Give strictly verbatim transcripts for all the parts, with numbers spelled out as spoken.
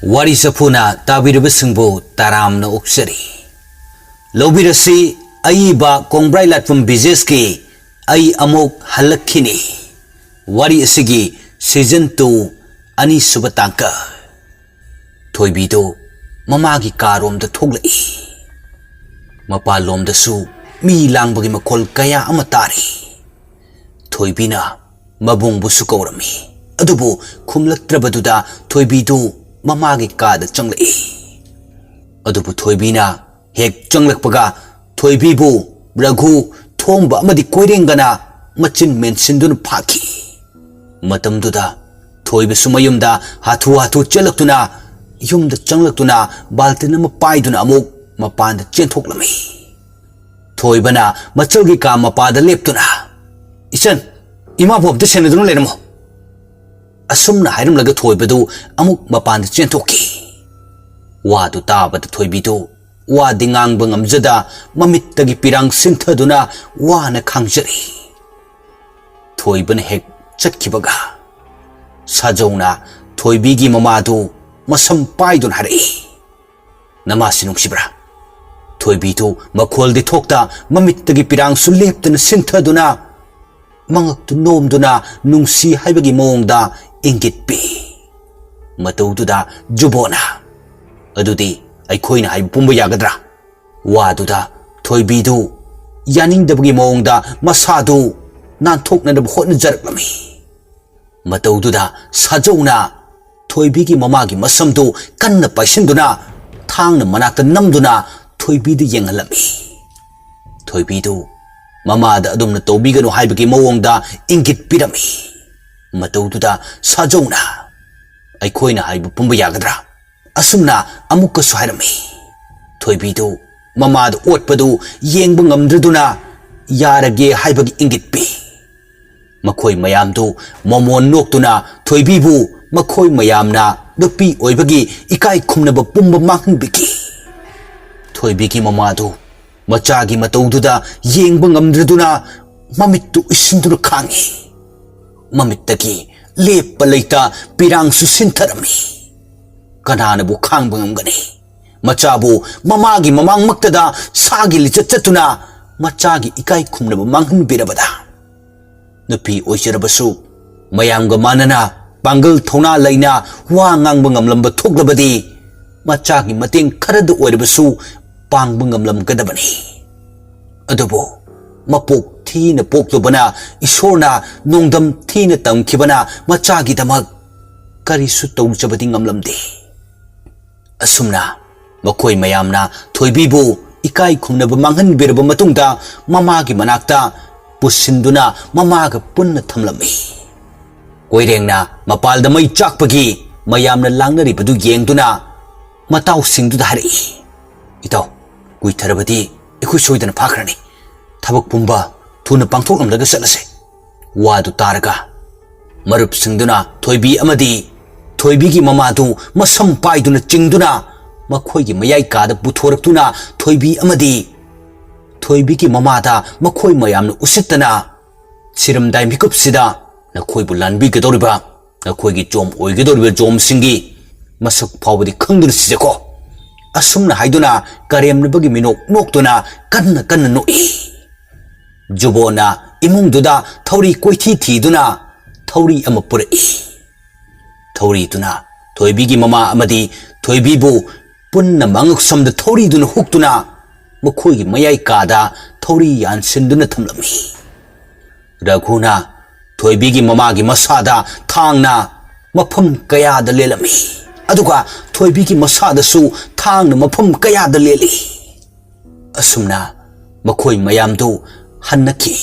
ꯋꯥꯔꯤ ꯆꯐꯨꯅ ꯇꯥꯕꯤꯔꯤꯕꯁꯤꯡꯕꯨ ꯇꯔꯥꯝꯅ ꯑꯣꯛꯆꯔꯤ꯫ ꯂꯧꯕꯤꯔꯁꯤ ꯑꯏꯕ ꯀꯣꯡꯕ꯭ꯔꯥꯏ ꯂꯥꯠꯐꯝ ꯕꯤꯖꯦꯁꯀꯤ "ꯑꯩ ꯑꯃꯨꯛ ꯍꯜꯂꯛꯈꯤꯅꯤ" ꯋꯥꯔꯤ ꯑꯁꯤꯒꯤ season two, ꯑꯅꯤꯁꯨꯕ ꯇꯥꯡꯀꯛ꯫ ꯊꯣꯏꯕꯤꯗꯨ ꯃꯃꯥꯒꯤ ꯀꯥꯔꯣꯝꯗ ꯊꯣꯛꯂꯛꯏ꯫ ꯃꯄꯥꯟꯂꯣꯝꯗꯁꯨ ꯃꯤ ꯂꯥꯡꯕꯒꯤ ꯃꯈꯣꯜ ꯀꯌꯥ ꯑꯃ ꯇꯥꯔꯤ꯫ ꯊꯣꯏꯕꯤꯅ ꯃꯕꯨꯡꯕꯨꯁꯨ ꯀꯧꯔꯝꯃꯤ, ꯑꯗꯨꯕꯨ ꯈꯨꯝꯂꯛꯇ꯭ꯔꯕꯗꯨꯗ ꯊꯣꯏꯕꯤꯗꯨ ꯃꯃꯥꯒꯤ ꯀꯥꯗ ꯆꯪꯂꯛꯏ꯫ ꯑꯗꯨꯕꯨ ꯊꯣꯏꯕꯤꯅ ꯍꯦꯛ ꯆꯪꯂꯛꯄꯒ ꯊꯣꯏꯕꯤꯕꯨ ꯔꯘꯨ, ꯊꯣꯝꯕ ꯑꯃꯗꯤ ꯀꯣꯏꯔꯦꯡꯒꯅ ꯃꯆꯤꯟ ꯃꯦꯟꯁꯤꯟꯗꯨꯅ ꯐꯥꯈꯤ꯫ ꯃꯇꯝꯗꯨꯗ ꯊꯣꯏꯕꯁꯨ ꯃꯌꯨꯝꯗ ꯍꯥꯊꯨ ꯍꯥꯊꯨ ꯆꯦꯜꯂꯛꯇꯨꯅ, ꯌꯨꯝꯗ ꯆꯪꯂꯛꯇꯨꯅ ꯕꯥꯜꯇꯤꯟ ꯑꯃ ꯄꯥꯏꯗꯨꯅ ꯑꯃꯨꯛ ꯃꯄꯥꯟꯗ ꯆꯦꯟꯊꯣꯛꯂꯝꯃꯤ꯫ ꯊꯣꯏꯕꯅ ꯃꯆꯜꯒꯤ ꯀꯥ ꯃꯄꯥꯗ ꯂꯦꯞꯇꯨꯅ, "ꯏꯆꯟ, ꯏꯃꯥꯕꯨ ꯑꯝꯇ ꯁꯦꯟꯅꯗꯨꯅ ꯂꯩꯔꯝꯃꯣ" ꯑꯁꯨꯝꯅ ꯍꯥꯏꯔꯝꯂꯒ ꯊꯣꯏꯕꯗꯨ ꯑꯃꯨꯛ ꯃꯄꯥꯟꯗ ꯆꯦꯟꯊꯣꯛꯈꯤ꯫ ꯋꯥꯗꯨ ꯇꯥꯕꯗ ꯊꯣꯏꯕꯤꯗꯨ ꯋꯥꯗꯤ ꯉꯥꯡꯕ ꯉꯝꯖꯗ ꯃꯃꯤꯠꯇꯒꯤ ꯄꯤꯔꯥꯡ ꯁꯤꯟꯊꯗꯨꯅ ꯋꯥꯅ ꯈꯥꯡꯖꯔꯤ꯫ ꯊꯣꯏꯕꯅ ꯍꯦꯛ ꯆꯠꯈꯤꯕꯒ ꯁꯥꯖꯧꯅ ꯊꯣꯏꯕꯤꯒꯤ ꯃꯃꯥꯗꯨ ꯃꯁꯝ ꯄꯥꯏꯗꯨꯅ ꯍꯥꯏꯔꯛꯏ, "ꯅꯃꯥꯁꯤ ꯅꯨꯡꯁꯤꯕ꯭ꯔꯥ?" ꯊꯣꯏꯕꯤꯗꯨ ꯃꯈꯣꯜꯗꯤ ꯊꯣꯛꯇ ꯃꯃꯤꯠꯇꯒꯤ ꯄꯤꯔꯥꯡꯁꯨ ꯂꯦꯞꯇꯅ ꯁꯤꯟꯊꯗꯨꯅ ꯃꯉꯛꯇꯨ ꯅꯣꯝꯗꯨꯅ ꯅꯨꯡꯁꯤ ꯍꯥꯏꯕꯒꯤ ꯃꯑꯣꯡꯗ ꯏꯪꯒꯤꯠ ꯄꯤ꯫ ꯃꯇꯧꯗꯨꯗ ꯖꯨꯕꯣꯅ, "ꯑꯗꯨꯗꯤ ꯑꯩꯈꯣꯏꯅ ꯍꯥꯏꯕ ꯄꯨꯝꯕ ꯌꯥꯒꯗ꯭ꯔꯥ?" ꯋꯥꯗꯨꯗ ꯊꯣꯏꯕꯤꯗꯨ ꯌꯥꯅꯤꯡꯗꯕꯒꯤ ꯃꯑꯣꯡꯗ ꯃꯁꯥꯗꯨ ꯅꯥꯟꯊꯣꯛꯅꯅꯕ ꯍꯣꯠꯅꯖꯔꯛꯂꯝꯃꯤ꯫ ꯃꯇꯧꯗꯨꯗ ꯁꯥꯖꯧꯅ ꯊꯣꯏꯕꯤꯒꯤ ꯃꯃꯥꯒꯤ ꯃꯁꯝꯗꯨ ꯀꯟꯅ ꯄꯥꯏꯁꯤꯟꯗꯨꯅ ꯊꯥꯡꯅ ꯃꯅꯥꯛꯇ ꯅꯝꯗꯨꯅ ꯊꯣꯏꯕꯤꯗ ꯌꯦꯡꯍꯜꯂꯝꯃꯤ꯫ ꯊꯣꯏꯕꯤꯗꯨ ꯃꯃꯥꯗ ꯑꯗꯨꯝꯅ ꯇꯧꯕꯤꯒꯅꯨ ꯍꯥꯏꯕꯒꯤ ꯃꯑꯣꯡꯗ ꯏꯪꯒꯤꯠ ꯄꯤꯔꯝꯃꯤ꯫ ꯃꯇꯧꯗꯨꯗ ꯁꯥꯖꯧꯅ, "ꯑꯩꯈꯣꯏꯅ ꯍꯥꯏꯕ ꯄꯨꯝꯕ ꯌꯥꯒꯗ꯭ꯔꯥ?" ꯑꯁꯨꯝꯅ ꯑꯃꯨꯛꯀꯁꯨ ꯍꯥꯏꯔꯝꯃꯤ꯫ ꯊꯣꯏꯕꯤꯗꯨ ꯃꯃꯥꯗ ꯑꯣꯠꯄꯗꯨ ꯌꯦꯡꯕ ꯉꯝꯗ꯭ꯔꯗꯨꯅ ꯌꯥꯔꯒꯦ ꯍꯥꯏꯕꯒꯤ ꯏꯪꯒꯤꯠ ꯄꯤ꯫ ꯃꯈꯣꯏ ꯃꯌꯥꯝꯗꯨ ꯃꯃꯣꯟ ꯅꯣꯛꯇꯨꯅ ꯊꯣꯏꯕꯤꯕꯨ ꯃꯈꯣꯏ ꯃꯌꯥꯝꯅ ꯅꯨꯄꯤ ꯑꯣꯏꯕꯒꯤ ꯏꯀꯥꯏ ꯈꯨꯝꯅꯕ ꯄꯨꯝꯕ ꯃꯥꯡꯍꯟꯕꯤꯈꯤ꯫ ꯊꯣꯏꯕꯤꯒꯤ ꯃꯃꯥꯗꯨ ꯃꯆꯥꯒꯤ ꯃꯇꯧꯗꯨꯗ ꯌꯦꯡꯕ ꯉꯝꯗ꯭ꯔꯗꯨꯅ ꯃꯃꯤꯠꯇꯨ ꯎꯏꯁꯤꯟꯗꯨꯅ ꯈꯥꯡꯉꯤ꯫ ꯃꯃꯤꯠꯇꯒꯤ ꯂꯦꯞꯄ ꯂꯩꯇ ꯄꯤꯔꯥꯡꯁꯨ ꯁꯤꯟꯊꯔꯝꯃꯤ꯫ ꯀꯅꯥꯅꯕꯨ ꯈꯥꯡꯕ ꯉꯝꯒꯅꯤ? ꯃꯆꯥꯕꯨ ꯃꯃꯥꯒꯤ ꯃꯃꯥꯡꯃꯛꯇꯗ ꯁꯥꯒꯤ ꯂꯤꯆꯠ ꯆꯠꯇꯨꯅ ꯃꯆꯥꯒꯤ ꯏꯀꯥꯏ ꯈꯨꯝꯅꯕ ꯃꯥꯡꯍꯟꯕꯤꯔꯕꯗ, ꯅꯨꯄꯤ ꯑꯣꯏꯖꯔꯕꯁꯨ ꯃꯌꯥꯝꯒ ꯃꯥꯟꯅꯅ ꯄꯥꯡꯒꯜ ꯊꯧꯅꯥ ꯂꯩꯅ ꯋꯥ ꯉꯥꯡꯕ ꯉꯝꯂꯝꯕ ꯊꯣꯛꯂꯕꯗꯤ, ꯃꯆꯥꯒꯤ ꯃꯇꯦꯡ ꯈꯔꯗ ꯑꯣꯏꯔꯕꯁꯨ ꯄꯥꯡꯕ ꯉꯝꯂꯝꯒꯗꯕꯅꯤ꯫ ꯑꯗꯨꯕꯨ ꯃꯄꯣꯛ ꯊꯤꯅ ꯄꯣꯛꯂꯨꯕꯅ, ꯏꯁꯣꯔꯅ ꯅꯣꯡꯗꯝ ꯊꯤꯅ ꯇꯝꯈꯤꯕꯅ ꯃꯆꯥꯒꯤꯗꯃꯛ ꯀꯔꯤꯁꯨ ꯇꯧꯖꯕꯗꯤ ꯉꯝꯂꯝꯗꯦ꯫ ꯑꯁꯨꯝꯅ ꯃꯈꯣꯏ ꯃꯌꯥꯝꯅ ꯊꯣꯏꯕꯤꯕꯨ ꯏꯀꯥꯏ ꯈꯨꯝꯅꯕ ꯃꯥꯡꯍꯟꯕꯤꯔꯕ ꯃꯇꯨꯡꯗ, ꯃꯃꯥꯒꯤ ꯃꯅꯥꯛꯇ ꯄꯨꯁꯤꯟꯗꯨꯅ ꯃꯃꯥꯒ ꯄꯨꯟꯅ ꯊꯝꯂꯝꯃꯤ꯫ ꯀꯣꯏꯔꯦꯡꯅ ꯃꯄꯥꯜꯗ ꯃꯩ ꯆꯥꯛꯄꯒꯤ ꯃꯌꯥꯝꯅ ꯂꯥꯡꯅꯔꯤꯕꯗꯨ ꯌꯦꯡꯗꯨꯅ ꯃꯇꯥꯎꯁꯤꯡꯗꯨꯗ ꯍꯥꯏꯔꯛꯏ, "ꯏꯇꯥꯎ, ꯀꯨꯏꯊꯔꯕꯗꯤ ꯑꯩꯈꯣꯏ ꯁꯣꯏꯗꯅ ꯐꯥꯈ꯭ꯔꯅꯤ꯫ ꯊꯕꯛ ꯄꯨꯝꯕ ꯊꯨꯅ ꯄꯥꯡꯊꯣꯛꯂꯝꯂꯒ ꯆꯠꯂꯁꯦ꯫" ꯋꯥꯗꯨ ꯇꯥꯔꯒ ꯃꯔꯨꯞꯁꯤꯡꯗꯨꯅ ꯊꯣꯏꯕꯤ ꯑꯃꯗꯤ ꯊꯣꯏꯕꯤꯒꯤ ꯃꯃꯥꯗꯨ ꯃꯁꯝ ꯄꯥꯏꯗꯨꯅ ꯆꯤꯡꯗꯨꯅ ꯃꯈꯣꯏꯒꯤ ꯃꯌꯥꯏ ꯀꯥꯗ ꯄꯨꯊꯣꯔꯛꯇꯨꯅ ꯊꯣꯏꯕꯤ ꯑꯃꯗꯤ ꯊꯣꯏꯕꯤꯒꯤ ꯃꯃꯥꯗ ꯃꯈꯣꯏ ꯃꯌꯥꯝꯅ ꯎꯁꯤꯠꯇꯅ ꯁꯤꯔꯝꯗꯥꯏ ꯃꯤꯀꯨꯞꯁꯤꯗ ꯅꯈꯣꯏꯕꯨ ꯂꯥꯟꯕꯤꯒꯗꯧꯔꯤꯕ, ꯅꯈꯣꯏꯒꯤ ꯖꯣꯝ ꯑꯣꯏꯒꯗꯧꯔꯤꯕ ꯖꯣꯝꯁꯤꯡꯒꯤ ꯃꯁꯛ ꯐꯥꯎꯕꯗꯤ ꯈꯪꯗꯨꯅ ꯁꯤꯖꯈꯣ꯫ ꯑꯁꯨꯝꯅ ꯍꯥꯏꯗꯨꯅ ꯀꯔꯦꯝꯅꯕꯒꯤ ꯃꯤꯅꯣꯛ ꯅꯣꯛꯇꯨꯅ ꯀꯟꯅ ꯀꯟꯅ ꯅꯣꯛꯏ꯫ ꯖꯨꯕꯣꯅ ꯏꯃꯨꯡꯗꯨꯗ ꯊꯧꯔꯤ ꯀꯣꯏꯊꯤ ꯊꯤꯗꯨꯅ ꯊꯧꯔꯤ ꯑꯃ ꯄꯨꯔꯛꯏ꯫ ꯊꯧꯔꯤꯗꯨꯅ ꯊꯣꯏꯕꯤꯒꯤ ꯃꯃꯥ ꯑꯃꯗꯤ ꯊꯣꯏꯕꯤꯕꯨ ꯄꯨꯟꯅ ꯃꯉꯛꯁꯝꯗ ꯊꯧꯔꯤꯗꯨꯅ ꯍꯨꯛꯇꯨꯅ ꯃꯈꯣꯏꯒꯤ ꯃꯌꯥꯏ ꯀꯥꯗ ꯊꯧꯔꯤ ꯌꯥꯟꯁꯤꯟꯗꯨꯅ ꯊꯝꯂꯝꯃꯤ꯫ ꯔꯘꯨꯅ ꯊꯣꯏꯕꯤꯒꯤ ꯃꯃꯥꯒꯤ ꯃꯁꯥꯗ ꯊꯥꯡꯅ ꯃꯐꯝ ꯀꯌꯥꯗ ꯂꯦꯜꯂꯝꯃꯤ, ꯑꯗꯨꯒ ꯊꯣꯏꯕꯤꯒꯤ ꯃꯁꯥꯗꯁꯨ ꯊꯥꯡꯅ ꯃꯐꯝ ꯀꯌꯥꯗ ꯂꯦꯜꯂꯤ꯫ ꯑꯁꯨꯝꯅ ꯃꯈꯣꯏ ꯃꯌꯥꯝꯗꯨ ꯍꯟꯅꯈꯤ꯫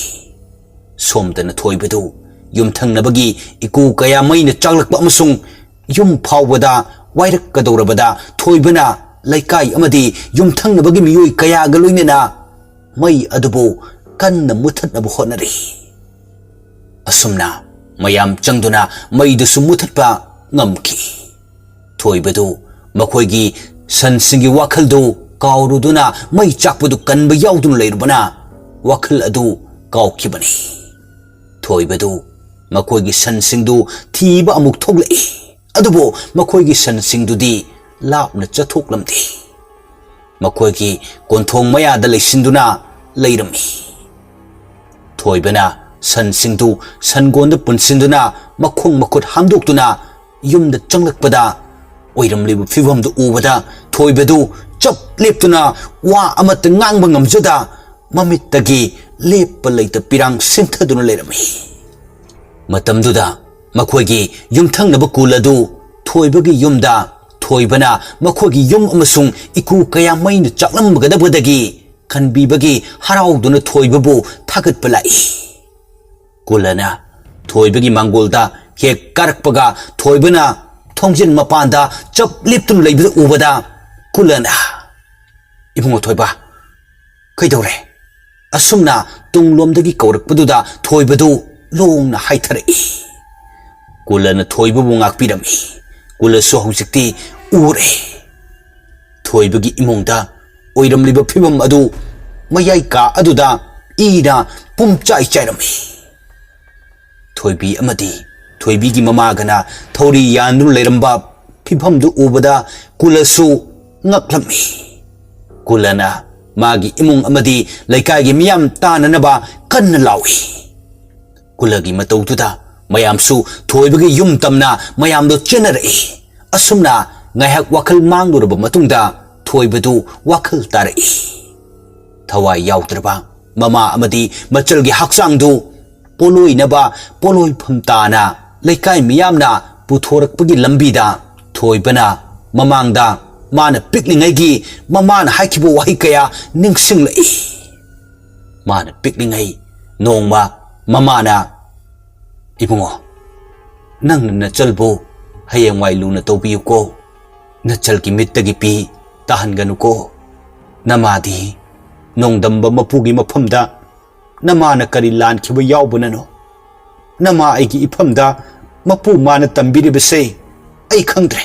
ꯁꯣꯝꯗꯅ ꯊꯣꯏꯕꯗꯨ ꯌꯨꯝꯊꯪꯅꯕꯒꯤ ꯏꯀꯨ ꯀꯌꯥ ꯃꯩꯅ ꯆꯥꯛꯂꯛꯄ ꯑꯃꯁꯨꯡ ꯌꯨꯝ ꯐꯥꯎꯕꯗ ꯋꯥꯏꯔꯛꯀꯗꯧꯔꯕꯗ ꯊꯣꯏꯕꯅ ꯂꯩꯀꯥꯏ ꯑꯃꯗꯤ ꯌꯨꯝꯊꯪꯅꯕꯒꯤ ꯃꯤꯑꯣꯏ ꯀꯌꯥꯒ ꯂꯣꯏꯅꯅ ꯃꯩ ꯑꯗꯨꯕꯨ ꯀꯟꯅ ꯃꯨꯊꯠꯅꯕ ꯍꯣꯠꯅꯔꯤ꯫ ꯑꯁꯨꯝꯅ ꯃꯌꯥꯝ ꯆꯪꯗꯨꯅ ꯃꯩꯗꯨꯁꯨ ꯃꯨꯊꯠꯄ ꯉꯝꯈꯤ꯫ ꯊꯣꯏꯕꯗꯨ ꯃꯈꯣꯏꯒꯤ ꯁꯟꯁꯤꯡꯒꯤ ꯋꯥꯈꯜꯗꯨ ꯀꯥꯎꯔꯨꯗꯨꯅ ꯃꯩ ꯆꯥꯛꯄꯗꯨ ꯀꯟꯕ ꯌꯥꯎꯗꯨꯅ ꯂꯩꯔꯨꯕꯅ ꯋꯥꯈꯜ ꯑꯗꯨ ꯀꯥꯎꯈꯤꯕꯅꯤ꯫ ꯊꯣꯏꯕꯗꯨ ꯃꯈꯣꯏꯒꯤ ꯁꯟꯁꯤꯡꯗꯨ ꯊꯤꯕ ꯑꯃꯨꯛ ꯊꯣꯛꯂꯛꯏ꯫ ꯑꯗꯨꯕꯨ ꯃꯈꯣꯏꯒꯤ ꯁꯟꯁꯤꯡꯗꯨꯗꯤ ꯂꯥꯞꯅ ꯆꯠꯊꯣꯛꯂꯝꯗꯦ꯫ ꯃꯈꯣꯏꯒꯤ ꯀꯣꯟꯊꯣꯡ ꯃꯌꯥꯗ ꯂꯩꯁꯤꯟꯗꯨꯅ ꯂꯩꯔꯝꯃꯤ꯫ ꯊꯣꯏꯕꯅ ꯁꯟꯁꯤꯡꯗꯨ ꯁꯟꯒꯣꯟꯗ ꯄꯨꯟꯁꯤꯟꯗꯨꯅ ꯃꯈꯣꯡ ꯃꯈꯨꯠ ꯍꯥꯝꯗꯣꯛꯇꯨꯅ ꯌꯨꯝꯗ ꯆꯪꯂꯛꯄꯗ, ꯑꯣꯏꯔꯝꯂꯤꯕ ꯐꯤꯕꯝꯗꯨ ꯎꯕꯗ ꯊꯣꯏꯕꯗꯨ ꯆꯞ ꯂꯦꯞꯇꯨꯅ ꯋꯥ ꯑꯃꯠꯇ ꯉꯥꯡꯕ ꯉꯝꯖꯗ ꯃꯃꯤꯠꯇꯒꯤ ꯂꯦꯞꯄ ꯂꯩꯇ ꯄꯤꯔꯥꯡ ꯁꯤꯟꯊꯗꯨꯅ ꯂꯩꯔꯝꯃꯤ꯫ ꯃꯇꯝꯗꯨꯗ ꯃꯈꯣꯏꯒꯤ ꯌꯨꯝꯊꯪꯅꯕ ꯀꯨꯜ ꯑꯗꯨ ꯊꯣꯏꯕꯒꯤ ꯌꯨꯝꯗ ꯊꯣꯏꯕꯅ ꯃꯈꯣꯏꯒꯤ ꯌꯨꯝ ꯑꯃꯁꯨꯡ ꯏꯀꯨ ꯀꯌꯥ ꯃꯩꯅ ꯆꯥꯛꯂꯝꯒꯗꯕꯗꯒꯤ ꯀꯟꯕꯤꯕꯒꯤ ꯍꯔꯥꯎꯗꯨꯅ ꯊꯣꯏꯕꯕꯨ ꯊꯥꯒꯠꯄ ꯂꯥꯛꯏ꯫ ꯀꯨꯂꯅ ꯊꯣꯏꯕꯒꯤ ꯃꯥꯡꯒꯣꯜꯗ ꯍꯦꯛ ꯀꯥꯔꯛꯄꯒ ꯊꯣꯏꯕꯅ ꯊꯣꯡꯖꯤꯟ ꯃꯄꯥꯟꯗ ꯆꯞ ꯂꯦꯞꯇꯨꯅ ꯂꯩꯕꯗ ꯎꯕꯗ ꯀꯨꯂꯅ, "ꯏꯕꯨꯡꯉꯣ ꯊꯣꯏꯕ, ꯀꯩꯗꯧꯔꯦ?" ꯑꯁꯨꯝꯅ ꯇꯨꯡꯂꯣꯝꯗꯒꯤ ꯀꯧꯔꯛꯄꯗꯨꯗ ꯊꯣꯏꯕꯗꯨ ꯂꯣꯡꯅ ꯍꯥꯏꯊꯔꯛꯏ꯫ ꯀꯨꯂꯅ ꯊꯣꯏꯕꯕꯨ ꯉꯥꯛꯄꯤꯔꯝꯃꯤ꯫ ꯀꯨꯂꯁꯨ ꯍꯧꯖꯤꯛꯇꯤ ꯎꯔꯦ꯫ ꯊꯣꯏꯕꯒꯤ ꯏꯃꯨꯡꯗ ꯑꯣꯏꯔꯝꯂꯤꯕ ꯐꯤꯕꯝ ꯑꯗꯨ ꯃꯌꯥꯏ ꯀꯥ ꯑꯗꯨꯗ ꯏꯅ ꯄꯨꯝꯆꯥꯏ ꯆꯥꯏꯔꯝꯃꯤ꯫ ꯊꯣꯏꯕꯤ ꯑꯃꯗꯤ ꯊꯣꯏꯕꯤꯒꯤ ꯃꯃꯥꯒꯅ ꯊꯧꯔꯤ ꯌꯥꯟꯗꯨꯅ ꯂꯩꯔꯝꯕ ꯐꯤꯕꯝꯗꯨ ꯎꯕꯗ ꯀꯨꯂꯁꯨ ꯉꯛꯂꯝꯃꯤ꯫ ꯀꯨꯂꯅ ꯃꯥꯒꯤ ꯏꯃꯨꯡ ꯑꯃꯗꯤ ꯂꯩꯀꯥꯏꯒꯤ ꯃꯤꯌꯥꯝ ꯇꯥꯅꯅꯕ ꯀꯟꯅ ꯂꯥꯎꯏ꯫ ꯀꯨꯂꯒꯤ ꯃꯇꯧꯗꯨꯗ ꯃꯌꯥꯝꯁꯨ ꯊꯣꯏꯕꯒꯤ ꯌꯨꯝ ꯇꯝꯅ ꯃꯌꯥꯝꯗꯣ ꯆꯦꯟꯅꯔꯛꯏ꯫ ꯑꯁꯨꯝꯅ ꯉꯥꯏꯍꯥꯛ ꯋꯥꯈꯜ ꯃꯥꯡꯂꯨꯔꯕ ꯃꯇꯨꯡꯗ ꯊꯣꯏꯕꯗꯨ ꯋꯥꯈꯜ ꯇꯥꯔꯛꯏ꯫ ꯊꯋꯥꯏ ꯌꯥꯎꯗ꯭ꯔꯕ ꯃꯃꯥ ꯑꯃꯗꯤ ꯃꯆꯜꯒꯤ ꯍꯛꯆꯥꯡꯗꯨ ꯄꯣꯂꯣꯏꯅꯕ ꯄꯣꯂꯣꯏꯐꯝ ꯇꯥꯅ ꯂꯩꯀꯥꯏ ꯃꯤꯌꯥꯝꯅ ꯄꯨꯊꯣꯔꯛꯄꯒꯤ ꯂꯝꯕꯤꯗ ꯊꯣꯏꯕꯅ ꯃꯃꯥꯡꯗ ꯃꯥꯅ ꯄꯤꯛꯂꯤꯉꯩꯒꯤ ꯃꯃꯥꯅ ꯍꯥꯏꯈꯤꯕ ꯋꯥꯍꯩ ꯀꯌꯥ ꯅꯤꯡꯁꯤꯡꯂꯛꯏ꯫ ꯃꯥꯅ ꯄꯤꯛꯂꯤꯉꯩ ꯅꯣꯡꯃ ꯃꯃꯥꯅ, "ꯏꯕꯨꯡꯉꯣ, ꯅꯪꯅ ꯅꯆꯜꯕꯨ ꯍꯌꯦꯡꯋꯥꯏ ꯂꯨꯅ ꯇꯧꯕꯤꯌꯨꯀꯣ꯫ ꯅꯆꯜꯒꯤ ꯃꯤꯠꯇꯒꯤ ꯄꯤ ꯇꯥꯍꯟꯒꯅꯨꯀꯣ꯫ ꯅꯃꯥꯗꯤ ꯅꯣꯡꯗꯝꯕ ꯃꯄꯨꯒꯤ ꯃꯐꯝꯗ ꯅꯃꯥꯅ ꯀꯔꯤ ꯂꯥꯟꯈꯤꯕ ꯌꯥꯎꯕꯅꯅꯣ? ꯅꯃꯥ ꯑꯩꯒꯤ ꯏꯐꯝꯗ ꯃꯄꯨ ꯃꯥꯅ ꯇꯝꯕꯤꯔꯤꯕꯁꯦ ꯑꯩ ꯈꯪꯗ꯭ꯔꯦ꯫"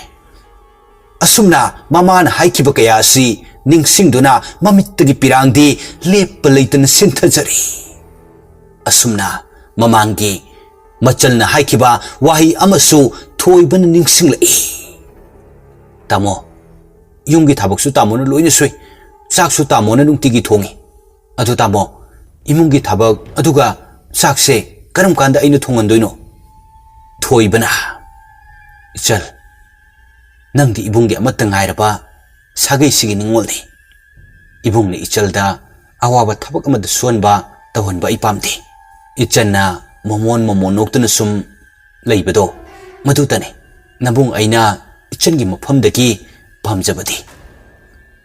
ꯑꯁꯨꯝꯅ ꯃꯃꯥꯅ ꯍꯥꯏꯈꯤꯕ ꯀꯌꯥ ꯑꯁꯤ ꯅꯤꯡꯁꯤꯡꯗꯨꯅ ꯃꯃꯤꯠꯇꯒꯤ ꯄꯤꯔꯥꯡꯗꯤ ꯂꯦꯞꯄ ꯂꯩꯇꯅ ꯁꯤꯟꯊꯖꯔꯤ꯫ ꯑꯁꯨꯝꯅ ꯃꯃꯥꯡꯒꯤ ꯃꯆꯜꯅ ꯍꯥꯏꯈꯤꯕ ꯋꯥꯍꯩ ꯑꯃꯁꯨ ꯊꯣꯏꯕꯅ ꯅꯤꯡꯁꯤꯡꯂꯛꯏ꯫ "ꯇꯥꯃꯣ, ꯌꯨꯝꯒꯤ ꯊꯕꯛꯁꯨ ꯇꯥꯃꯣꯅ ꯂꯣꯏꯅ ꯁꯨꯏ, ꯆꯥꯛꯁꯨ ꯇꯥꯃꯣꯅ ꯅꯨꯡꯇꯤꯒꯤ ꯊꯣꯡꯉꯤ꯫ ꯑꯗꯨ ꯇꯥꯃꯣ, ꯏꯃꯨꯡꯒꯤ ꯊꯕꯛ ꯑꯗꯨꯒ ꯆꯥꯛꯁꯦ ꯀꯔꯝ ꯀꯥꯟꯗ ꯑꯩꯅ ꯊꯣꯡꯍꯟꯗꯣꯏꯅꯣ?" ꯊꯣꯏꯕꯅ, "ꯏꯆꯜ, ꯅꯪꯗꯤ ꯏꯕꯨꯡꯒꯤ ꯑꯃꯠꯇ ꯉꯥꯏꯔꯕ ꯁꯥꯒꯩꯁꯤꯒꯤ ꯅꯤꯡꯉꯣꯜꯅꯤ꯫ ꯏꯕꯨꯡꯅ ꯏꯆꯜꯗ ꯑꯋꯥꯕ ꯊꯕꯛ ꯑꯃꯗ ꯁꯨꯍꯟꯕ, ꯇꯧꯍꯟꯕ ꯑꯩ ꯄꯥꯝꯗꯦ꯫ ꯏꯆꯟꯅ ꯃꯃꯣꯟ ꯃꯃꯣꯟ ꯅꯣꯛꯇꯨꯅ ꯁꯨꯝ ꯂꯩꯕꯗꯣ, ꯃꯗꯨꯇꯅꯤ ꯅꯕꯨꯡ ꯑꯩꯅ ꯏꯆꯟꯒꯤ ꯃꯐꯝꯗꯒꯤ ꯄꯥꯝꯖꯕꯗꯤ꯫"